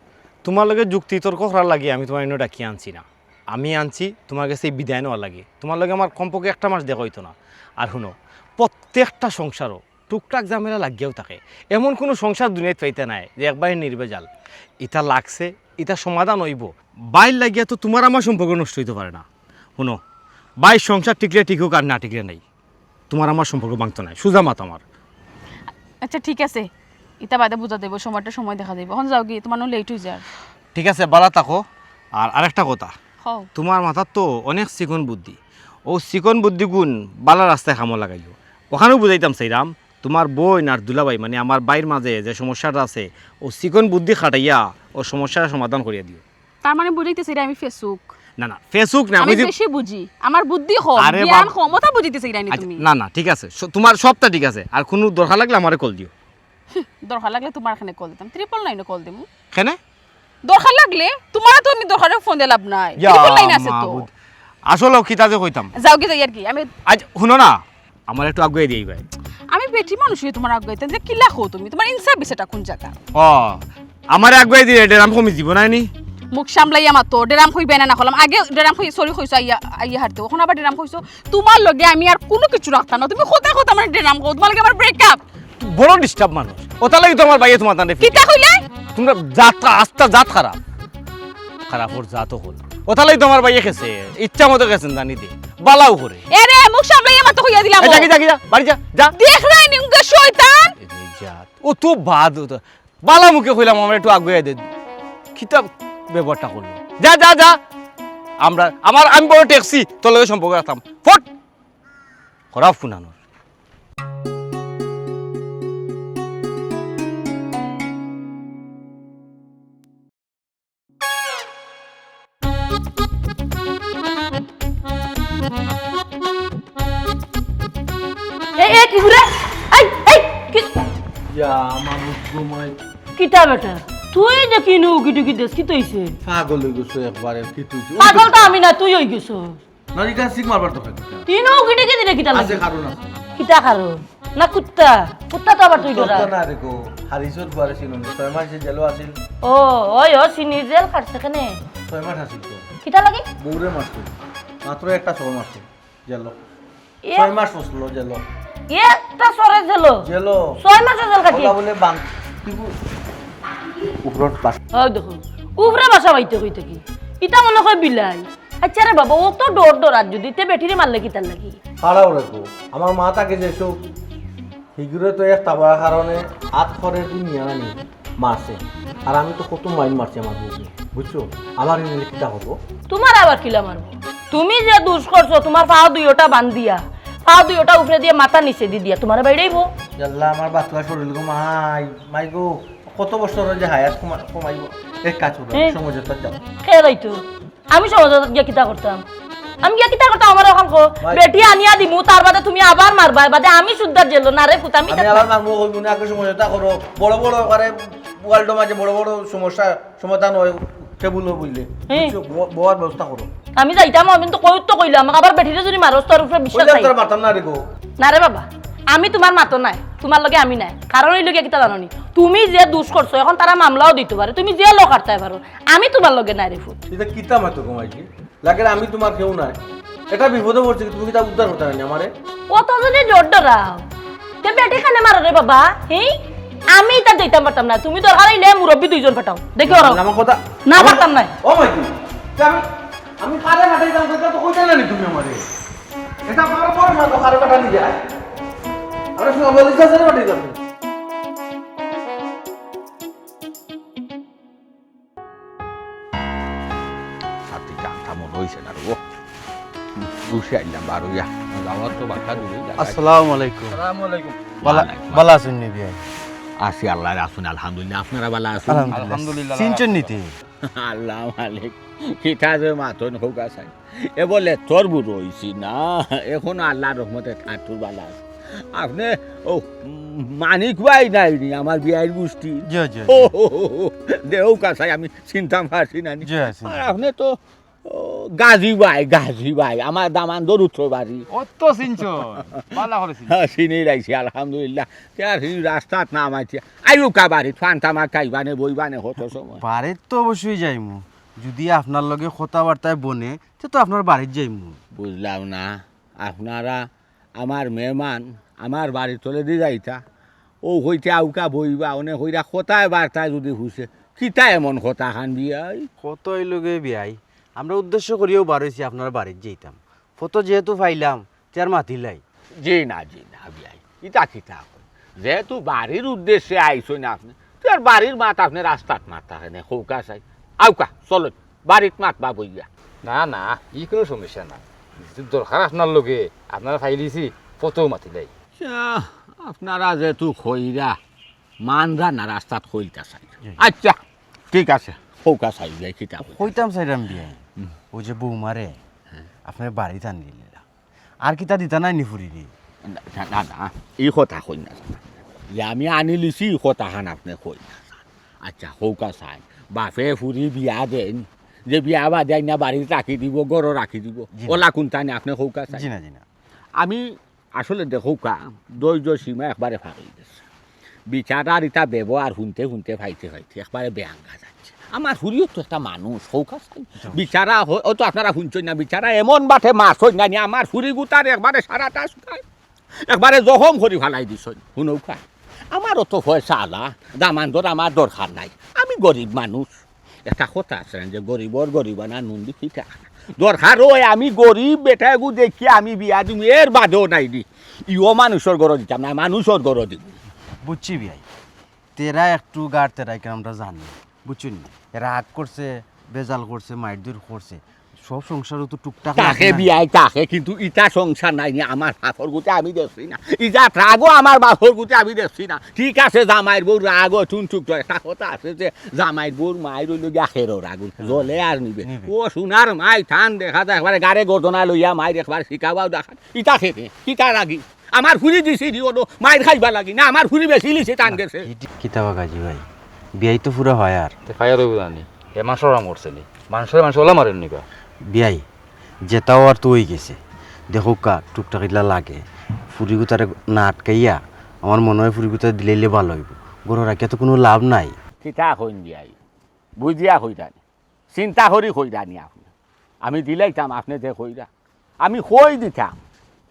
তুমার লগে যুক্তি তর্ক করার লাগি আমি তুমারে ইনো ডাকিয়া আনছি না। আমি আনছি তুমার গেছে ই বিদায় নেওয়ার লাগি। তুমার লগে আমার কমপক্ষে একটা মাস দেখা অইতো না। আর হুনো, প্রত্যেকটা সংসারো টুকটাক ঝামেলা লাগিয়াউ থাকে। এমন কুনু সংসার দুনিয়াত পাইতা নায় যে একবারে নির্ভেজাল। ইতা লাগছে, ইতা সমাধান অইবো। ভাইর লাগিয়া তো তুমার আমার সম্পর্ক নষ্ট অইতো পারে না। হুনো, ভাইর সংসার টিকলে টিকুক আর না টিকলে নাই, তুমার আমার সম্পর্ক ভাঙতো নায়। সুজা মাত আমার। আচ্ছা, ঠিক আছে, ইতা বাদে বুঝা যাইবো, সময়টা সময় দেখা যাইবো। অখন যাওগি, তুমার নু লেট অই যার। ঠিক আছে, ভালা থাকো। আর আরেকটা কথা, কও। তুমার মাথাত তো অনেক চিকন বুদ্ধি, অউ চিকন বুদ্ধিগুন ভালা রাস্তায় কামো লাগাইও। অখানউ বুঝাইতাম চাইরাম, তুমার বইন আর দুলাভাই, মানে আমার ভাইর মাঝে যে সমস্যাটা আছে, অউ চিকন বুদ্ধি খাটাইয়া অউ সমস্যাটা সমাধান করিয়া দিও। তার মানে বুঝাইতে চাইরায় আমি ফেসুক? না, না, ফেসুক না, আমি বুঝি- বেশি বুঝি, আমার বুদ্ধি কম, আরে জ্ঞান বাপ- কম, অতা বুঝাইতে চাইরায় নি আচ্ছা, তুমি? না, না, ঠিক আছে, স-, তুমার সবটা ঠিক আছে। আর কুনু দরকার লাগলে আমারে কল দিও। দরকার লাগলে তুমার এখানে কল দিতাম, ট্রিপল নাইনো কল দিমু। কেনে? দরকার লাগলে তুমারে তো আমি দরকারে ফোন দিয়া লাভ নাই, ইয়া ট্রিপল নাইন আছে তো। মাবুদ। আসলে কিতা যে কইতাম। যাওগি যাই আর কি, আমি আজ হুনো না, আমারে একটু আগুয়াই দিবায়। আমি বেটি মানুষ অইয়া তুমারে আগুয়াইতাম, কিলা কও তুমি? তুমার ইনসাফ বিষয়টা কুন জাগা? ও, আমারে আগুয়াই দিলে ডেরাম কমি যিবো নায় নি? মুখ সামলাইয়া মাতো, ডেরাম কইবায় না, না কইলাম। আগে ডেরাম কই, সরি কইছো, আইয়া, আইয়া হারতে। অখন আবার ডেরাম কইছো। তুমার লগে আমি আর কুনু কিচ্ছু রাখতাম না। তুমি কথা কথা আমারে ডেরাম কও, তুমার লগে আমার ব্রেকআপ। বড় ডিস্টার্ব মানুষ। অতার লাগি তো আমার ভাইয়ে তুমার তানরে কিতা কইলে? তুমরা জাত, আস্তা জাত খারাপ। খারাপর জাত অকল। অতার লাগি তো আমার ভাইয়ে গেছে। ইচ্ছা মতো গেছইন জানি দে। ভালাউ করে। এরে, মুখ সামলাইয়া মাতো কইয়া দিলাম। এই যা, যা, যা, বাড়ি যা, যা। দেখরায় নি উনকে শয়তান। এই যা। অউ তো বাদ, অউ তো ভালা মুখে কইলাম, আমারে একটু আগুয়াই দে। কিতা ব্যবহারটা করলো? যা, যা, যা। আমরা, আমার, আমি বড় ট্যাক্সি, তোর লগে সম্পর্ক রাখতাম। ফট। খারাপ হুনানোর। এই, এই, কি ঘুরে? এই, এই, কি? ইয়া, আমার ঘুমাই। কিতা বেটা? তুই দেখি নু উকি টুকি দেস, কিতা অইছে? পাগল অই গেছো একবারে, কিতা অইছে? পাগল তো আমি না, তুই অই গেছো। না, ইখান সিক মারবার দরকার কিতা? তুই নু উকি টুকি দিলে কিতা আছে লাগে? কারণ আছে। কিতা কারণ? না কুত্তা? কুত্তা তো আবার তুই কুত্তা ডরাস। না রে গো, হারিসর বুয়ারে চিনো নি? ছয় মাস যে জেলো আছিল। ও, ওই ও, চিনি, জেল খাটছে কেনে? ছয় মাস আছিল তো। কিতা লাগি? বউরে মারছে। মাত্র একটা চড় মারছে। জেলো। এ- ছয় মাস বসলো জেলো। একটা চড়ে জেলো? জেলো। ছয় মাসে জেল খাটিয়ে? ওটা বলে বাং-, উপরর বাস- ওই দেখো, উপরে বাসা বাইতে কইতে কি? ইটা মনে হয় বিলাই। আচ্ছা রে বাবা, অত ডর ডরার যদি, তে বেটিরে মারলে কিতার লাগি? খাড়াও রে গো, আমার মা তাকে যে সব হিগুরে তো এক তাবার কারণে আত খরে দি নিয়া আনি মারছে। আর আমি তো কত মাইর মারছি আমার বউকে, বুঝছো? আমার এই কিতা হবো? তুমার আবার কিলা মারবো? তুমি যে দুষ করছো, তুমার পাও দুইওটা বান্ধিয়া, পাও দুইওটা উপরে দিয়া মাথা নিচে দি দিয়া, তুমারে বাইড়াইবো? ইয়াল্লা, আমার বাতুয়া শরীর গো মাই, মাই গো, কত বছর অইছে হায়াত কমা-, কমাইবো। এক কাজ করো, হ্যাঁ। সমঝোতাত যাও। কে যাইতো? আমি সমঝোতাত গিয়া কিতা করতাম? আমি গিয়া কিতা করতাম? আমারে অখন কও। ভাই। বেটি আনিয়া দিমু, তার বাদে তুমি আবার মারবায়, বাদে আমি সুদ্ধার জেলো। না রে ফুত, আমি আমি থাকতাম। আবার মারমু, কইমু না, আগে সমঝোতা করো। বড় বড়, আরে, ওয়ার্ল্ডর মাঝে বড় বড় সমস্যা সমাধান হয়, টেবুল হয় বুঝলে। হ্যাঁ। বুঝছো? ব-, বওয়ার ব্যবস্থা করো। আমি যাইতাম, আমি তো কইও তো কইলাম, আবার বেটিরে যদি মারস, তোর উপরে বিশ্বাস কইলাম নাই। তোর মারতাম না রে গো। না রে বাবা, আমি তুমার মাতো নায়, তুমার লগে আমি নায়। কারণ অইলো গিয়া কিতা জানো নি? তুমি যে দুষ করছো, অখন তারা মামলাও দিতো পারে, তুমি জেলও খাটতায় পারো। আমি তুমার লগে নায় রে ফুত। ইটা কিতা মাতো কমাইছি? লাগে আমি তুমার কেউ নায়। এটা বিপদে পড়ছি, তুমি কিতা উদ্ধার করতে পারনি আমারে? কত জনে জোর ডরাও। তে বেটি কেনে মারো রে বাবা? হি? আমি ইতা দিতাম পারতাম না। তুমি দরকার অইলে মুরব্বি দুইজন পাঠাও। দেখি ওরা। আমার কথা না, পারতাম না। ও মাই গড। তে আমি, আমি কারে পাঠাইতাম, সেটা তো কইতে না নি তুমি আমারে। এটা বড় বড় না তো কারে পাঠানি যায়। আরে শোনা বলি, যা, যা, পাঠাইতাম। ছাতি টানটা মনে হইছে না রে, ও। বসে আইলাম বারো ইয়া। যাওয়ার তো বাক্কা দূরে জায়গা। আসসালামু আলাইকুম। আসসালামু আলাইকুম। বালা, ওয়ালাইকুম। বালা আছইন নি বিয়াই? আছি, আল্লাহর আছইন, আলহামদুলিল্লাহ। আপনারা বালা আছইন? আলহামদুলিল্লাহ। আলহামদুলিল্লাহ। চিনছইন নি তে? আল্লাহ মালিক, কিতা যে মাতইন কউক্কা চাই। এ বলে তোর বুড়ো হইছি না, এখন আল্লাহর রহমতে ঠাট্টুর বালা আছে। আপনে ও, উম, মানিক ভাই নায় নি আমার বিয়াইর গুষ্টি? জি, জি, জি। ও, ও, ও, ও, দেও কাছাই আমি চিনতাম পারছি না নি। জি, জি। আর আপনে তো, ও, গাজী ভাই, গাজী ভাই, আমার দামান্দর উত্তর বাড়ি। ও তো চিনছো, বালা করে চিনছো। হ্যাঁ, চিনি লাইছি, আলহামদুলিল্লাহ। তে আর এই রাস্তাত নামাইছি। আইউক্কা বাড়িত, ফান্তা মা খাইবানে, বইবানে কত সময়। বাড়িত তো অবশ্যই যাইমু। যদি আপনার লগে কথাবার্তায় বনে, তে তো আপনার বাড়িত যাইমু। বুঝলাম না, আপনারা আমার মেহমান, আমার বাড়ির তলেদি যাইতা, ও হইতে আউক্কা বইবা, অনে কইরা কথায় বার্তায় যদি হুসে, কিতা এমন কথা খান বিয়াই? কত অইলো গি বিয়াই, আমরা উদ্দেশ্য করিয়াউ বার অইছি আপনার বাড়িত যাইতাম। ফটো যেহেতু পাইলাম, তে আর মাতিলাই। জি না, জি না, বিয়াই, ইতা কিতা কইন? যেহেতু বাড়ির উদ্দেশ্যে আইছইন আপনে, তে আর বাড়ির মাত আপনে রাস্তাত মাততা কেনে, কউক্কা চাই। আউক্কা, চলইন, বাড়িত মাতবা বইয়া। না, না, ই কুনু সমস্যা না। যেহেতু দরকার আপনার লগে, আপনারে পাইলিছি, ফটো মাতিলাই। আচ্ছা, আপনারা যেহেতু কইরা, মানরা না রাস্তাত কইলতা চাই। জি। আচ্ছা, ঠিক আছে, কউক্কা চাই, বিয়াই, কিতা কইতা? কইতাম চাইরাম বিয়াই, হুম। ওই যে বৌমারে, হ্যাঁ। আপনার বাড়িত আনিলিলা। আর কিতা দিতা নায় নি ফুরিরে? না, না, না, ই কথা কইন না। যে আমি আনিলিছি, ই কথা খান আপনে কইন না। আচ্ছা, কউক্কা চাই। বাপে ফুরি বিয়া দেইন, যে বিয়া বাদে আইনা বাড়িত রাখি দিব, ঘরো রাখি দিব। জি না। অলা কুন্তা নি আপনে কউক্কা চাই। জি না, জি না। আমি আসলে দেখউক্কা, ধৈর্য সীমা একবারে পার অই গেছে। বিচারার ইতা ব্যবহার হুনতে হুনতে পাইতে পাইতে একবারে বেয়াঙ্গা যাইছে। আমার ফুরিও তো একটা মানুষ, কউক্কা চাই। জি। বিচারা হ-, ও তো আপনারা হুনছইন না, বিচারা এমন বাটে মারছইন না নি, আমার ফুরি গুতার একবারে সারাটা শুকায়, একবারে জখম করি ফালাই দিছইন। হুনউক্কা, আমারও তো পয়সাআলা, দামান্দর আমার দরকার নাই, আমি গরিব মানুষ। একটা কথা আছে না যে গরিবর গরিবানা নুন দি ফিটা। দরকার অয় আমি গরিব বেটা এগু দেখিয়া আমি বিয়া দিমু, এর বাদেও নাই দি। ইও মানুষর ঘরো দিতাম না, মানুষর ঘরো দিমু। বুঝছি বিয়াই, তেরা একটু গার তেরা ইখান আমরা জানি, বুঝছইন নি? রাগ করছে, বেজাল করছে, মাইরধইর করছে, সব সংসারো তো টুকটাক থাকে লাগে না? বিয়াই, থাকে, কিন্তু ইতা সংসার নায় নি, আমার বাপর গুতে আমি দেখছি না। ইতা রাগও আমার বাপর গুতে আমি দেখছি না। ঠিক আছে, জামাইর বউ রাগও টুনটুক তো একটা কথা আছে যে জামাইর বউর মাইর অইলো গিয়া খেরর আগুন, হ্যাঁ। জ্বলে আর নিবে। নিবে। ও সোনার মাই থান দেখা যায় একবারে গারে গর্দনা লইয়া মাইর একবারে শিকাবাও দেখান। ইতা খেতে, কিতা রাগি? আমার ফুরি দিছি দি ওনো মাইর খাইবার লাগি না, আমার ফুরি বেচিলিছি টান গেছে। কিতা বা গাজী ভাই, বিয়াই তো পুরা ফায়ার। তে ফায়ার অইবো জানি, এ মানষর কাম করছে নি, মানষরে মানষে অলা মারের নি বা। বিয়াই, যেতা অওয়ার তো অই গেছে। দেখউক্কা, টুকটাক ইলা লাগে। ফুরিগুতারে না আটকাইয়া, আমার মনো অয় ফুরিগুতারে দিলাইলে ভালা অইবো। ঘরো রাখিয়া তো কুনু লাভ নাই। কিতা কইন বিয়াই? বুঝিয়া কইরা নি। চিন্তা করি কইরা নি আপনে। আমি দিলাইতাম আপনে যে কইরা। আমি কই দিতাম।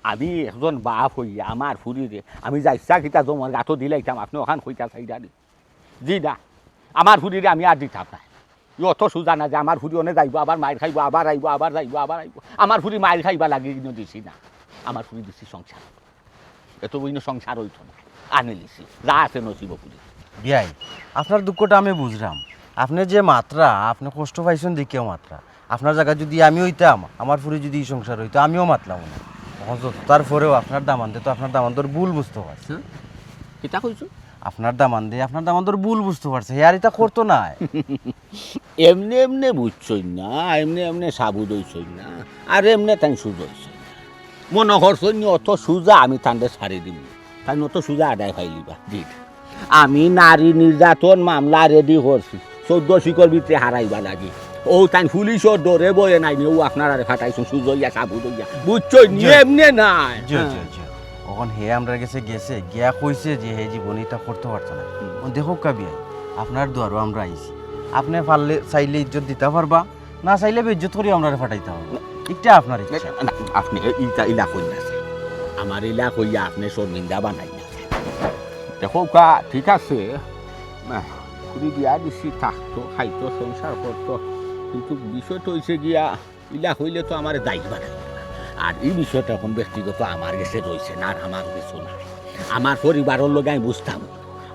আমি একজন বাপ অইয়া আমার ফুরিরে, আমি যা ইচ্ছা কিতা জমর গাতো দিলাইতাম, আপনে অখান কইতা চাইরা নি। জি না, আমার ফুরিরে আমি আর দিতাম না। ই অত সুজা না যে আমার ফুরি অনে যাইবো, আবার মাইর খাইবো, আবার আইবো, আবার যাইবো, আবার আইবো। আমার ফুরি মাইর খাইবার লাগি ইনো দিছি না, আমার ফুরি দিছি সংসার। এত বইন সংসার অইতো না, আনিলিছি, যা আছে নসিবো ফুরি। বিয়াই, আপনার দুঃখটা আমি বুঝরাম। আপনে যে মাতরা, আপনে কষ্ট পাইছইন দেখিয়া মাতরা। আপনার জাগাত যুদি আমি অইতাম, আমার ফুরি যুদি ই সংসার অইতো, আমিও মাতলাম না। অখন যত তার পরেও আপনার দামান্দে তো আপনার দামান্দর ভুল বুঝতো পারছে। হুম। ইতা কইছো? আপনার দামান্দে, আপনার দামান্দর ভুল বুঝতো পারছে, হে আর ইতা করতো নায়। এমনে এমনে বুঝছইন না, এমনে এমনে সাবুদ অইছইন না, আর এমনে তাইন সুজা অইছইন না। মনো করছইন নি অত সুজা আমি তানরে ছাড়ি দিমু, তাইন অত সুজা আদায় পাইলিবা। জি। আমি নারী নির্যাতন মামলা রেডি করছি, চৌদ্দ শিকর ভিতরে হারাইবা লাগি। অউ তাইন পুলিশর ডরে ভয়ে নায় নি, অউ আপনারারে ফাটাইছইন সুজা অইয়া সাবুদ অইয়া, বুঝছইন নি? জি। এমনে নায়। জি, হ্যাঁ। জি, জি। অখন হে আমরার গেছে গেছে, গিয়া কইছে যে হে জীবনে ইতা করতো পারতো নায়। হুম। অখন দেখউক্কা বিয়াই, আপনার দুয়ারো আমরা আইছি। আপনে পারলে, চাইলে ইজ্জত দিতা পারবা, না চাইলে বেইজ্জত করি আমরারে ফাটাইতা পারবা। ইটা আপনার ইচ্ছা। না, না, আপনে ইতা ইলা কইন না। আমার ইলা কইয়া আপনে শর্মিন্দা বানাইন না। দেখউক্কা, ঠিক আছে, আহ, ফুরি বিয়া দিছি, থাকতো, খাইতো, সংসার করতো, কিন্তু বিষয়টা অইছে গিয়া, ইলা কইলে তো আমারে দায়ী বানাইবা। আর ই বিষয়টা অখন ব্যক্তিগত আমার গেছে রইছে না, আর আমার কিছু নাই। আমার পরিবারর লগে আমি বুঝতাম,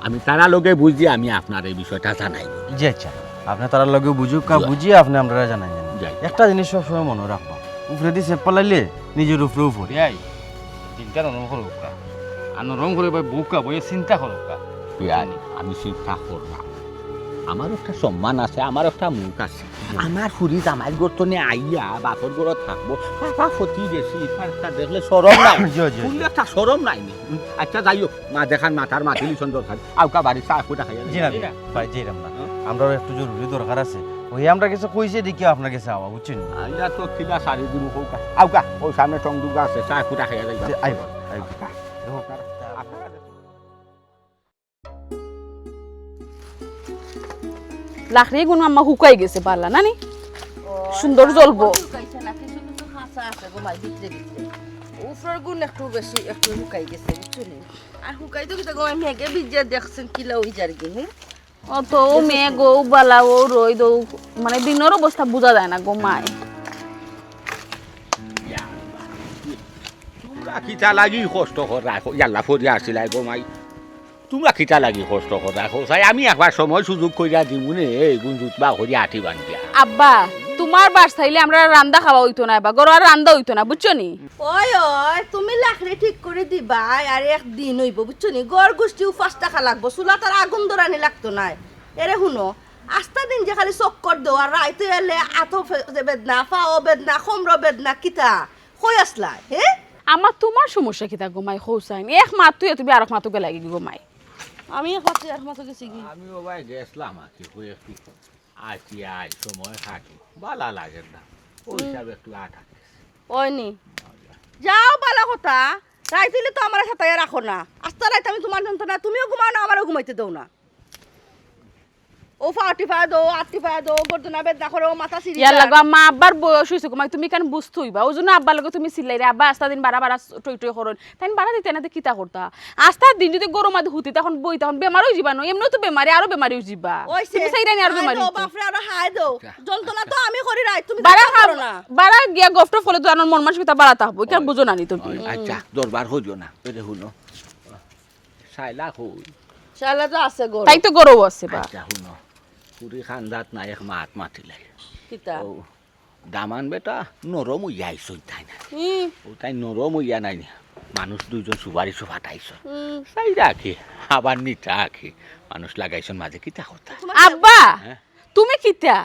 আমি তারার লগে বুঝি, আমি আপনারে ই বিষয়টা জানাইমু। জি আচ্ছা, আপনে তারার লগে বুঝউক্কা, জি। বুঝিয়া আপনে আমরারে জানাইন। জি। একটা জিনিস সবসময় মনো রাখবা, উপরেদি ছেপ ফালাইলে নিজর উপরেউ পড়ে। বিয়াই, দিলটা নরম করউক্কা, আর নরম করি ভাই বউক্কা বইয়া চিন্তা করউক্কা। বিয়াই, আমি চিন্তা করলাম, আমার একটা সম্মান আছে, আমার একটা মুখ আছে। জি। আমার ফুরি জামাইর ঘর তনে আইয়া বাপর ঘরো থাকবো, বাবা ফতি গেছি, ইফার ইফার দেখলে শরম নাই? জি, জি, জি। ফুরির একটা শরম নাই নি? আচ্ছা, যাই হউক, মা দেখান, মাথার মাথি লিছন দরকার। আউক্কা বাড়ি চা ফুটা খাইয়া জি না, যাই। ভাই, যাইরাম না। হ্যাঁ? আমরারও একটু জরুরি দরকার আছে। অউ হে আমরার গেছে কইছে দেখিয়া আপনার গেছে আওয়া, বুঝছইন নি? আইয়া তো কিলা সারি দিমু কউক্কা। আউক্কা, অউ সামনে টং দুগা আছে, চা ফুটা খাইয়া যাই। জি, আইবা, আইবা। আউক্কা। লাকড়ি গুন আম্মা হুকাই গেছে বালা, না নি? ও, সুন্দর জ্বলবো। হুকাইছে না, কিছু কিছু কাঁচা আছে গো মাই, ভিতরে ভিতরে। উপরর গুন একটু বেশি, একটু হুকাই গেছে, বুঝছো নি? আর হুকাইতো কিতা গো মাই, মেঘে ভিজিয়া দেখছইন কিলা অই যারগি, হুম? অত অউ মেঘ, অউ বালা, অউ রইদ, অউ মানে দিনর অবস্থা বুঝা যায় না গো মাই। তুমরা কিতা লাগি কষ্ট কররায়? ইয়াল্লা, ফড়িয়া আছিলায় গো মাই। তুমরা কিতা লাগি কষ্ট কররায়? কও চাই, আমি একবার সময় সুযোগ করিয়া দিমুনে, এইগুন জুতবা করিয়া আটি বান্ধিয়া। আব্বা, তুমার বাস চাইলে আমরার আর রান্দা খাওয়া অইতো নায় বা, ঘরো আর রান্দা অইতো নায়, বুঝছো নি? ওই, ওই, তুমি লাকড়ি ঠিক করি দিবায়, আর একদিন অইবো, বুঝছো নি? ঘর গুষ্টি উপাস থাকা লাগবো, চুলাত আর আগুন ধরানি লাগতো নায়। এরে হুনো, আস্তা দিন যে খালি চক্কর দেও, আর রাইত অইলে আতো ফে-, বেদনা, পাও বেদনা, কোমরো বেদনা, কিতা? কই আছলায়, হে? আম্মা, তুমার সমস্যা কিতা গো মাই, কও চাইন? এক মাত তুই তুমি আরক মাতো গেলায়গি গো মাই। আমি এক মাতো, আরক মাতো গেছিগি? আমি ও ভাই গেছলাম আর কি, কই একটু আছি, আই সময় কাটি, বালা লাগের না, অউ হিসাবে একটু আটা গেছে। অয় নি? যাও, বালা কথা, রাইত অইলে তো আমারে সাতাইয়া রাখো না। আস্তা রাইত আমি তুমার যন্ত্রণা, তুমিও ঘুমাও না, আমারেও ঘুমাইতে দেও না। ও ফাও টিপা দেও, আত টিপা দেও, গর্দনা বেদনা করে, ও মাথা ছিড়ি ইয়ার যায়। লাগো, আম্মা আব্বার বয়স অইছে, ঘুমাই তুমি কেনে বুঝতে অইবা? অউ জন্য আব্বার লগে তুমি চিল্লাইরে, আব্বা আস্তা দিন বারা বারা টই টই করইন। তাইন বারা দিতা না তে কিতা করতা? আস্তা দিন যদি ঘরর মাঝে হুতি তখন বই তখন বেমার অই যিবা না, এমনেও তো বেমারি, আরো বেমারি অই যিবা। অইছে। তুমি চাইরায় নি আরো হায় বেমারি দেও, অইতে? বাপরে, আরো হায় দেও। যন্ত্রণা তো আমি করি রাইত, তুমি বারা তো করো না। বারা গিয়া গফ টফ করলে তো আমার মন মানসিকতা বারা থাকবো, ইখান বুঝো না নি তুমি। আচ্ছা, দরবার করিও না, এরে হুনো। শাইলা কই? শাইলা তো আছে ঘরো। তাই তো ঘরো আছে বা। আচ্ছা, হুনো। ফুরি কান্দাত না, এক মাত মাতিলাই। কিতা? অউ দামান বেটা নরম অইয়া আইছইন তাইন। হুম। অউ তাইন নরম অইয়া নাইন। মানুষ দুইজন সুপারিশও ফাটাইছইন। হুম। চাইরা কি, আবার নিতা কি। মানুষ লাগাইছইন মাঝে কিতা কথা? আব্বা, হ্যাঁ? তুমি কিতা?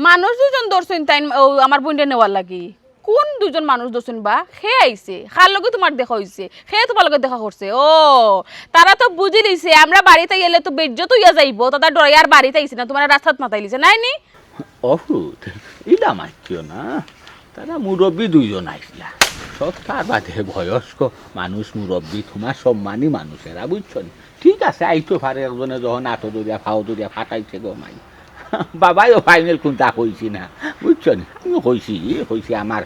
মানুষ দুইজন ধরছইন তাইন, অউ আমার বইনরে নেওয়ার লাগি। কুন দুইজন মানুষ ধরছইন বা? কে আইছে? কার লগে তুমার দেখা অইছে? কে তুমার লগে দেখা করছে? ও, তারা তো বুঝিলিছে, আমরা বাড়িত আইলে তো বেইজ্জত অইয়া যাইবো, তারা ডরাইয়া আর বাড়িত আইছে না, তুমারে রাস্তাত মাতাইলিছে, নায় নি? অহুত, ইলা মাতিও না। তারা মুরব্বি দুইজন আইছলা। সব তার বাদে বয়স্ক মানুষ, মুরব্বি, তুমার সম্মানী মানুষ এরা, বুঝছো নি? ঠিক আছে, আইতো পারে একজনে যখন আতো ধরিয়া, পাও ধরিয়া ফাটাইছে গো মাই। বাবায়ও final কুনতা কইছি না, বুঝছো নি? আমিও কইছি, কইছি আমার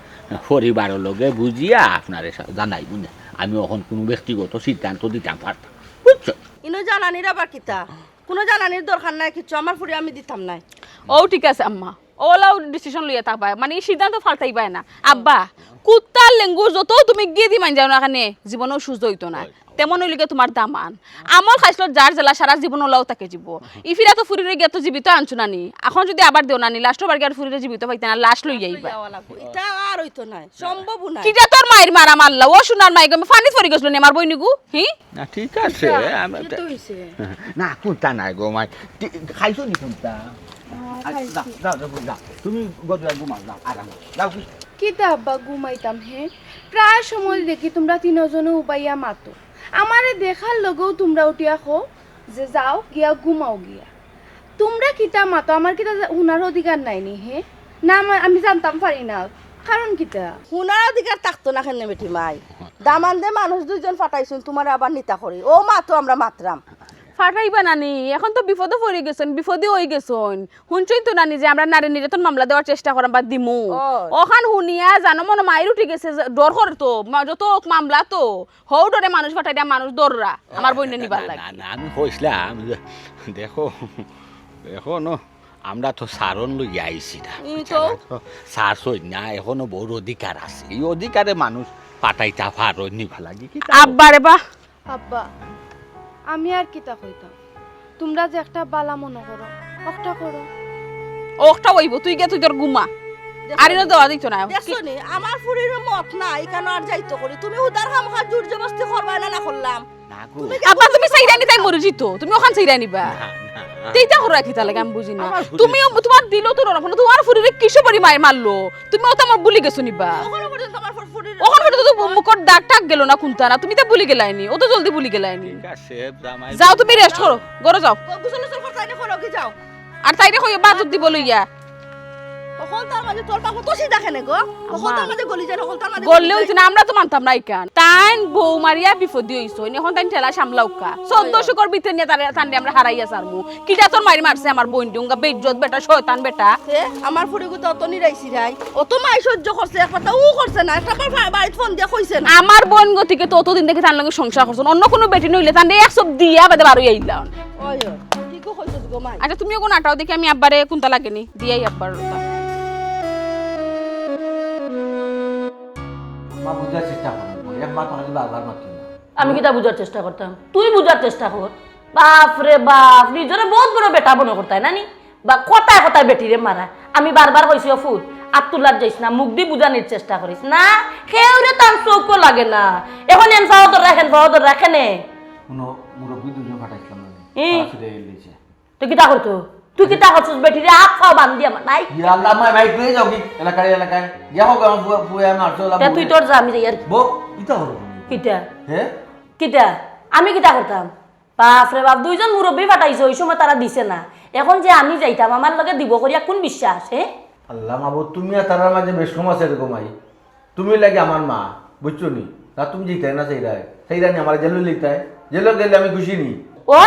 পরিবারর লগে বুঝিয়া আপনারে সা-, জানাইমুনে। আমি অখন কুনু ব্যক্তিগত সিদ্ধান্ত দিতাম পারতাম, বুঝছো? ইনো জানানির আবার কিতা? কুনু জানানির দরকার নাই কিচ্ছু, আমার ফুরি আমি দিতাম নায়। ও ঠিক আছে আম্মা, অলাউ decision লইয়া থাকবায়, মানে ই সিদ্ধান্ত ফালতাইবায় না। আব্বা, কুত্তা আর লেঙ্গুর যত তুমি গিয়ে দি মাইন যাও না কেনে, জীবনেও সুস্থ হইতো না। তেমন হইলে গিয়া তোমার দামান। আমল খাইছিল যার জেলা সারা জীবন ওলাও তাকে জীব। ইফিরা তো ফুরিরে গিয়া তো জীবিত আনছো না নি। এখন যদি আবার দেও না নি, লাস্ট বার গিয়া আর ফুরিরে জীবিত পাইতে না, লাশ লই আইবা। যাওয়া লাগবো। এটা আর হইতো না, সম্ভব না। কিটা তোর মাইর মারা মারলা? ও সোনার মাই গো, আমি পানি পড়ি গেছিল নি আমার বইনিগু? হি? না, ঠিক আছে। কিটা? আমি কি তো হইছে? না, কুন্তা নাই গো মাই। ঠিক, খাইছো নি কুন্তা? আ, খাইছি। যাও, যাও, যাও, যাও। তুমি গজুয়া ঘুমাও, যাও, আরাম করো। যাও কি? কিতা আব্বা ঘুমাইতাম হে? প্রায় সময় দেখি তোমরা তিনজনে উবাইয়া মাতো। আমারে দেখার লগেও তোমরা উঠিয়া কও যে, "যাও গিয়া ঘুমাও গিয়া।" তোমরা কিতা মাতো? আমার কিতা জা-, হুনার অধিকার নাই নি হে? না, আমার, আমি জানতাম পারি না। কারণ কিতা? হুনার অধিকার থাকতো না কেনে বেটি মাই? দামান্দে মানুষ দুইজন ফাটাইছুন, তোমারে আবার নিতা করি। ও মাতো আমরা মাতরাম। ফাটাইবা না নি? এখন তো বিপদে পড়ি গেছইন, বিপদে অই গেছইন। হুনছইন তো নানি যে আমরা নারী নির্যাতন মামলা দেওয়ার চেষ্টা করাম বা দিমু। ও। অখান হুনিয়া জানো মনো মাইর উঠি গেছে, যে ডর করে তো, মা-, যত হোক মামলা তো, হউ ডরে মানুষ ফাটাই দিয়া মানুষ ডররা, আমার বইনে নিবার না, লাগি। না, না, আমি কইছিলাম যে, দেখো, দেখো ন, আমরা তো সারন লইয়া আইছি না। ই তো। বুঝছো না? তো সার সই না, এখনো বউর অধিকার আছে। এই অধিকারে মানুষ ফাটাইতা পারো নিবা লাগি কি তা? আব্বা রে বা। আব্বা, আমি আর কিতা কইতাম? তোমরা যে একটা বালা মনো করো, অকটা করো। অকটা অইবো, তুই গিয়া তুই তোর ঘুমা। দেখছো আরে না নি? দেওয়া দিত না। দেখছো নি? আমার ফুরির মত না, এখানে আর যাইতো করি। তুমি উদার খামখা জোর জবরদস্তি করবায় না, না করলাম। না গো। তুমি কি আব্বা, তুমি চাইরা নি তাই মরে যিতো। তুমি অখান চাইরা নিবা। না, না। তেইতা করো কিতা লাগে আমি বুঝি না। আমার ফুরি তুমি, তোমার দিলও তো নরম, তোমার ফুরিরে কিসে পরি মাইর মারলো? তুমি অতো আমার ভুলি গেছো নিবা। অখনো পর্যন্ত আমার ফুর-, ফুরির অখন পর্যন্ত তো মুখর দাগ টাগ গেল না কুন্তা না, তুমি তো ভুলি গেলায়নি, অতো জলদি ভুলি গেলায়নি। ঠিক আছে, জামাই যাও তুমি রেস্ট করো, ঘরো যাও। গো-, গোসল গোসল করো, তাইরে করো, কি যাও। আর তাইরে কইও বাজুত দিব লইয়া। অখন তার মাঝে তোর বাবা তো সিধা কেনে গো? অখন তার মাঝে গলি যায়, অখন তার মাঝে গলি গলি যায়। অইছে না, আমরা তো মানতাম না ইখান। তাইন বউ মারিয়া বিপদে অইছইন, অখন তাইন ঠেলা সামলাউক্কা। চৌদ্দ শুকর ভিতরে নিয়া তারে, তানরে আমরা হারাইয়া ছাড়মু। কিতা তোর মাইর মারছে আমার বইন ডুঙ্গা, বেইজ্জত বেটা, শয়তান বেটা। হে, আমার ফুরিগু তো অত নিরাইছি রাই। অত মাই সহ্য করছে, একটা তো উ করছে না, একটা আমার বা-, বাড়িত ফোন দিয়া কইছে না। আমার বইন গতিকে তো অতদিন দেখি তার লগে সংসার করছইন। অন্য কুনু বেটি নইলে তানরে এক চপ দিয়া বাদে বারই আইলাম। ওই, ওই, ঠিকও কইছস গো মাই। আচ্ছা, তুমিও কুনু আটাও দেখি আমি আব্বারে কুন্তা লাগেনি, দিয়াই আব্বার ওটা। মা, বুঝার চেষ্টা করো, একবার তো খালি বারবার মাতিও না। আমি কিতা বুঝার চেষ্টা করতাম? তুই বুঝার চেষ্টা কর। বাপ রে বাপ, নিজরে বউত বড় বেটা মনো করতায় না নি? বা কথায় কথায় বেটিরে মারা। আমি বারবার কইছি, "ও ফুত, আত তুলাত যাইস না, মুখদি বুঝানির চেষ্টা করিস না।" কেউরে তান চউখো লাগে না। অখন এন ফাও ধররা, হেন ফাও ধররা, কেনে? কুনু মুরব্বি দুইজন ফাটাইছলাম না নি? ই। তারা ফিরে এলিছে। তুই কিতা করতো? তুই কিতা করছস বেটিরে আত ফাও বান্ধিয়া মার নাই? ইয়া আল্লাহ, মাই, মাই, তুই যাও কি? এলাকায়, এলাকায়। গিয়া হোক, আমার ফুয়া, ফুয়া মারছে, ওলা তে তুই বলে। তোর যা, আমি যাই আর কি। বউ, ইতা করো তুমি। কিতা? হে? কিতা? আমি কিতা করতাম? বাপ রে বাপ, দুইজন মুরব্বি ফাটাইছে, ওই সময় তারা দিছে না। অখন যে আমি যাইতাম, আমার লগে দিব করিয়া কুন বিশ্বাস, হে? আল্লাহ মাবুদ, তুমি আর তারার মাঝে বেশ কম আছে এরকম আই। তুমি লাগে আমার মা, বুঝছো নি? না তুমি জিতায় না সেইরায়। সেইরা নি আমার জেলো লিতায়। জেলো গেলে আমি খুশি নি। ও,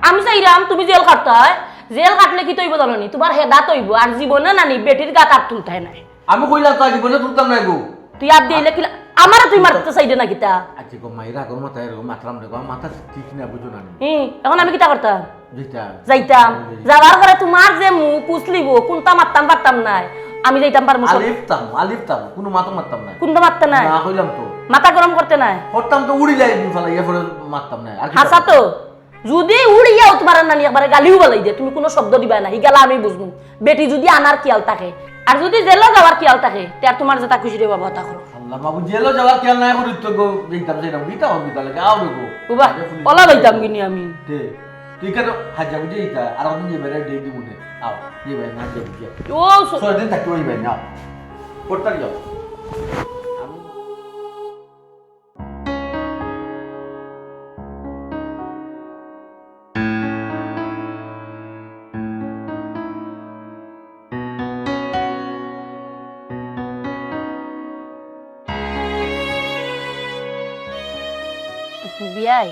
আমি চাইরাম তুমি জেল কাটতায়। জেল কাটলে কিতা অইবো জানো নি? তোমার হেদাত অইবো, আর জীবনে না নি বেটির গাত আত তুলতায় নায়। আমি কইলাম তো জীবনে তুলতাম না গো। তুই আত দিলে কিলা, আমারে তুই মারতে চাইরে না কিতা? আচ্ছা গো, মাইরা গো, মাথা এরকম মাতরাম রে গো, আমার মাথা ঠিক না, বুঝো না নি। হুম, অখন আমি কিতা করতাম? যাইতাম। যাইতাম। যাওয়ার পরে তোমার যে মুখ উছলিবো, কুন্তা মাততাম পারতাম নায়। আমি যাইতাম পারমু সব। আলিফতাম, আলিফতাম, কুনু মাতও মাততাম নায়। কুন্তা মাততে নায়? না, কইলাম তো। মাথা গরম করতে নায়? করতাম তো, উড়ি যাই, ফালাই, এরপরে মাততাম নায়। আর কি হাছা করতাম? তো? যদি উড়িয়াও তোমার নানি একবারে গালিও বালাই দে, তুমি কুনু শব্দ দিবায় না, হিগালা আমি বুঝমু। বেটি যদি আনার খিয়াল থাকে, আর যদি জেলো যাওয়ার খিয়াল থাকে, তে আর তোমার যেতা খুশি রে বাবা, অতা করো। আল্লাহ মাবুদ, জেলো যাওয়ার খিয়াল নাই করি তো গো, যাইতাম, যাইতাম, কিতা হবে তাহলে, গাও রে গো। বাবা, আগে পুলিশ ওলা ধরে যাইতাম গো। কিনি আমি। তে, তুই কেন হাজা বুঝে এইটা? আর আমি যে বেড়াই ডেই দিব নে। আও, যে ভাই, না, যে ভাই। ও, স- ছয় দিন থাকতে ওই ভাই, না। করতে যাও। আমি বিয়াই,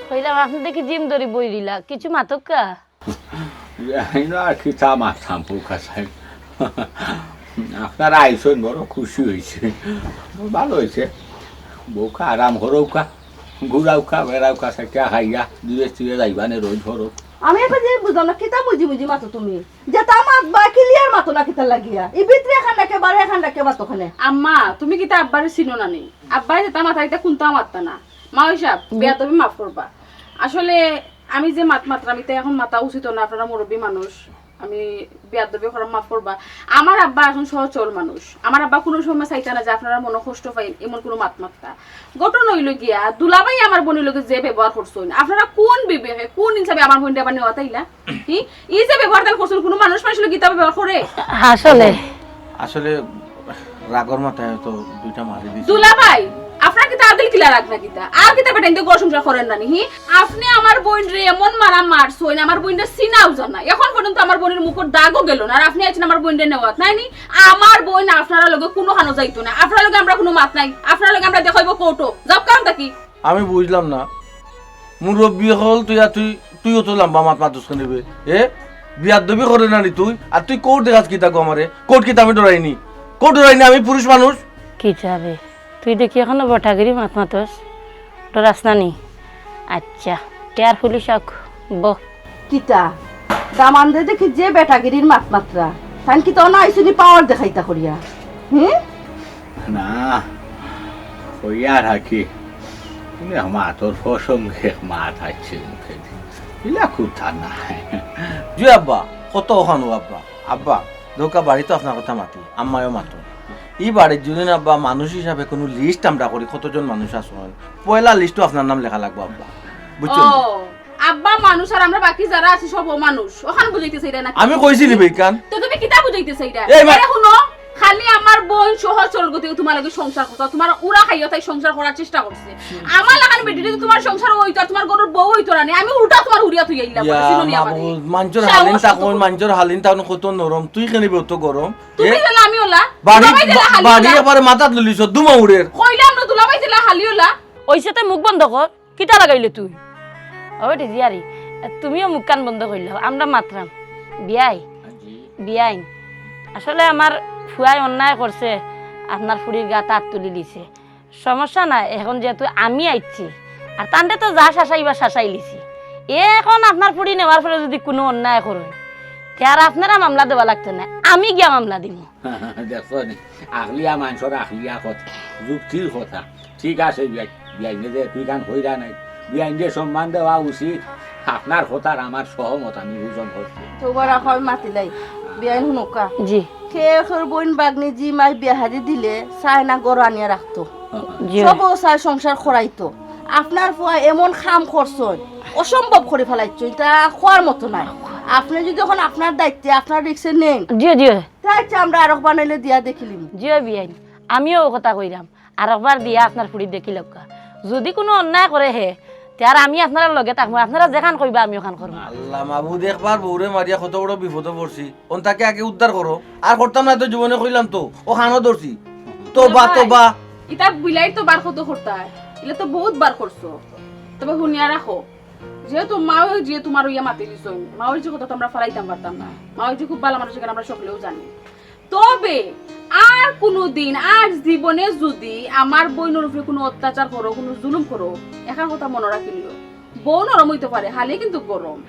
কইলাম, আপনে দেখি জিম ধরি বই দিলা, কিছু মাতক্কা? বিয়াই না, আর কিতা মাততাম, বউকা সাহেব। আপনারা আইছইন, বড় খুশি অইছে, ভালো অইছে। বউকা আরাম করউক্কা, ঘুরাউক্কা, বেড়াউক্কা, সাইকেল খাইয়া, দিবে দিবে যাইবা নে, রোজ করউক। আমি একটা জিনিস বুঝলাম না, কিতা মুজি মুজি মাতো তুমি? যেতা মাতবায় clear মাতো না কিতা লাগিয়া? ই ভিতরে এখান রাখে, বারে এখান রাখে মাতো কেনে? আম্মা, তুমি কিতা আব্বারে চিনো না নি? আব্বায় যেতা মাতইন ইতা কুন্তা মাততা না। মা অইসাব, বেয়াদবি মাফ করবা। আসলে আমি যে মাত মাতরাম, ইতা এখন মাতা উচিত না, আপনারা মুরব্বি মানুষ। আমি বেয়াদবি করাম, মাফ করবা। আমার আব্বা এখন সহজ সরল মানুষ। আমার আব্বা কুনু সময় চাইতা না যে আপনারার মনো কষ্ট পাইন, এমন কুনু মাত মাততা। ঘটনা অইলো গিয়া, দুলাভাই আমার বইনর লগে যে ব্যবহার করছইন, আপনারা কুন বিবেকে, কুন ইনসাফে আমার বইনরে আবার নেওয়াত আইলা? হি? ই যে ব্যবহার তান করছইন, কুনু মানুষ মানুষর লগে ইতা ব্যবহার করে? আসলে আসলে রাগর মাথায় তো দুইটা মারি দিছি। দুলাভাই, আপনার কিতা আদিল কিলা রাগ না কিতা? আর কিতা বেটাইন্তে ঘর সংসার করের না নি, হি? আপনে আমার বইনরে এমন মারা মারছইন, আমার বইনরে চিনাও জানা। এখন পর্যন্ত আমার বইনর মুখর দাগও গেল না, আর আপনে আইছইন আমার বইনরে নেওয়াত, নায় নি? আমার বইন আপনারার লগে কুনুখানো যাইতো না, আপনারার লগে আমরার কুনু মাত নাই, আপনারার লগে আমরার দেখা অইবো কোর্টো। যাউক্কা অখান থাকি। আমি বুঝলাম না, মুরব্বি অকল তুই আর তুই, তুইও তো লম্বা মাত মাতস কেনে বে? এ, বেয়াদবি করে না নি তুই? আর তুই কোর্ট দেখাস কিতা গো আমারে? কোর্ট কিতা আমি ডরাইনি? কোর্ট ডরাইনি, আমি পুরুষ মানুষ। কিতা বে? তুই দেখি এখনো বেটাগিরি মাত মাতস? ডরাস না নি? আচ্ছা, তে আর পুলিশ আউক, ব। কিতা? দামান্দে দেখি যে বেটাগিরির মাত মাতরা, তাইন কিতা অনো আইছইননি পাওয়ার দেখাইতা করিয়া? হুম? না, কইয়া রাখি। তুমি আমার তোর প্রসঙ্গে এক মাত আইছে মুখে দি। ইলা কথা নায়। জি আব্বা, কত অখানো আব্বা। আব্বা, দেউক্কা বাড়িত আপনার কথা মাতি, আম্মায়ও মাতো। ই বাড়িত যদি না আব্বা মানুষ হিসাবে কুনু লিস্ট আমরা করি, কতজন মানুষ আছইন, পয়লা লিস্টো আপনার নাম লেখা লাগবো আব্বা। বুঝছইন? ও, আব্বা মানুষ আর আমরা বাকি যারা আছি সবও মানুষ। অখান বুঝাইতে চাইরা নাকি? আমি কইছি নি বেইকান? তো তুমি কিতা বুঝাইতে চাইরা? এই মা- আরে হুনো, খালি আমার বইন সহজ সরল গতিতে তুমার লগে সংসার করছে, তুমার উড়া খাইয়া তাই সংসার করার চেষ্টা করছে। আমার লাখান বেটিরে তো তুমার সংসার অইতো আর তুমার ঘরর বউ অইতো না নি, আমি উল্টা তুমার উড়িয়া থুই আইলাম, ইয়া চিনো নি আমারে? মাবুদ, মানষর সাহস হালিন কত থাকইন, বড়। মানষর হালিন থাকইন কত নরম, তুই কেনে অত গরম? তুমি এ? যেলা আমি অলা, বাড়ি, দুলাভাই যেলা হালি বাড়ি অলা। এবারে মাথাত লইলিছ, দুমা উড়ের। কইলাম না দুলাভাই যেলা হালি অলা। অইছে তে মুখ বন্ধ কর, কিতা লাগাইলে তুই? ও বেটি জিয়ারি, তুমিও মুখখান বন্ধ করিলাও, আমরা মাতরাম। বিয়াই, বিয়াইন, আসলে আমার ফুয়ায় অন্যায় করছে, আপনার ফুড়ির গাত আত তুলি দিছে। সমস্যা নাই, এখন যেহেতু আমি আইছি, আর তানরে তো যা শাসাইবার শাসাইলিছি, এ এখন আপনার ফুড়ি নেওয়ার পরে যদি কুনু অন্যায় করইন, তে আর আপনারা মামলা দেওয়া লাগতো নায়, আমি গিয়া মামলা দিমু। দেখছো নি, আখলিয়া মানষর আখলিয়া কথা, যুক্তির কথা। ঠিক আছে বিয়াই, বিয়াইনে যে তুই কান কইরা নাই, বিয়াইনরে সম্মান দেওয়া উচিত। আপনার কথার আমার সহমত, আমি বুঝন করছি। তো বড় কয় মাতিলাই, বিয়াইন হুনউক্কা। জি। কে তোর বইন বাগনি জি মাই বিয়া হাদি দিলে চায় না ঘরো আনিয়া রাখতো। জি। সবও চায় সংসার করাইতো। আপনার ফুয়া এমন কাম করছইন, অসম্ভব করি ফালাইছইন, ইতা কওয়ার মতো নায়। আপনে যদি এখন আপনার দায়িত্বে, আপনার রিস্কে নেইন, জি, জি। তে আচ্ছা, আমরা আরক বানাইলে দিয়া দেখিলিমু। জি, বিয়াইন, আমিও অউ কথা কইরাম। আরকবার দিয়া আপনার ফুড়ি দেখিলাউক্কা। যদি কুনু অন্যায় করে হে, তে আর আমি আপনারার লগে থাকমু, আপনারা যেখান কইবা আমি অখান করমু। আল্লা মাবুদ, একবার বউরে মারিয়া কত বড় বিপদো পড়ছি, অন থাকি আগে উদ্ধার করো। আর করতাম নায় তো জীবনে, কইলাম তো, অউ কানো ধরছি। তোবা, তোবা। ইতা বিলাইর তো বার কত করতায়, ইলা তো বউত বার করছো। তবে হুনিয়া রাখো, যেহেতু মাও যে তুমার অইয়া মাতিলিছইন, মাওর যে কথা তো আমরা ফালাইতাম পারতাম না। মাও যে খুব ভালা মানুষ, ইখান আমরা সকলেউ জানি। তবে আর কুনুদিন, আর জীবনে যুদি আমার বইনর উপরে কুনু অত্যাচার করো, কুনু জুলুম করো, এখান কথা মনো রাখিলিও, বউ নরম অইতো পারে, হালি কিন্তু গরম।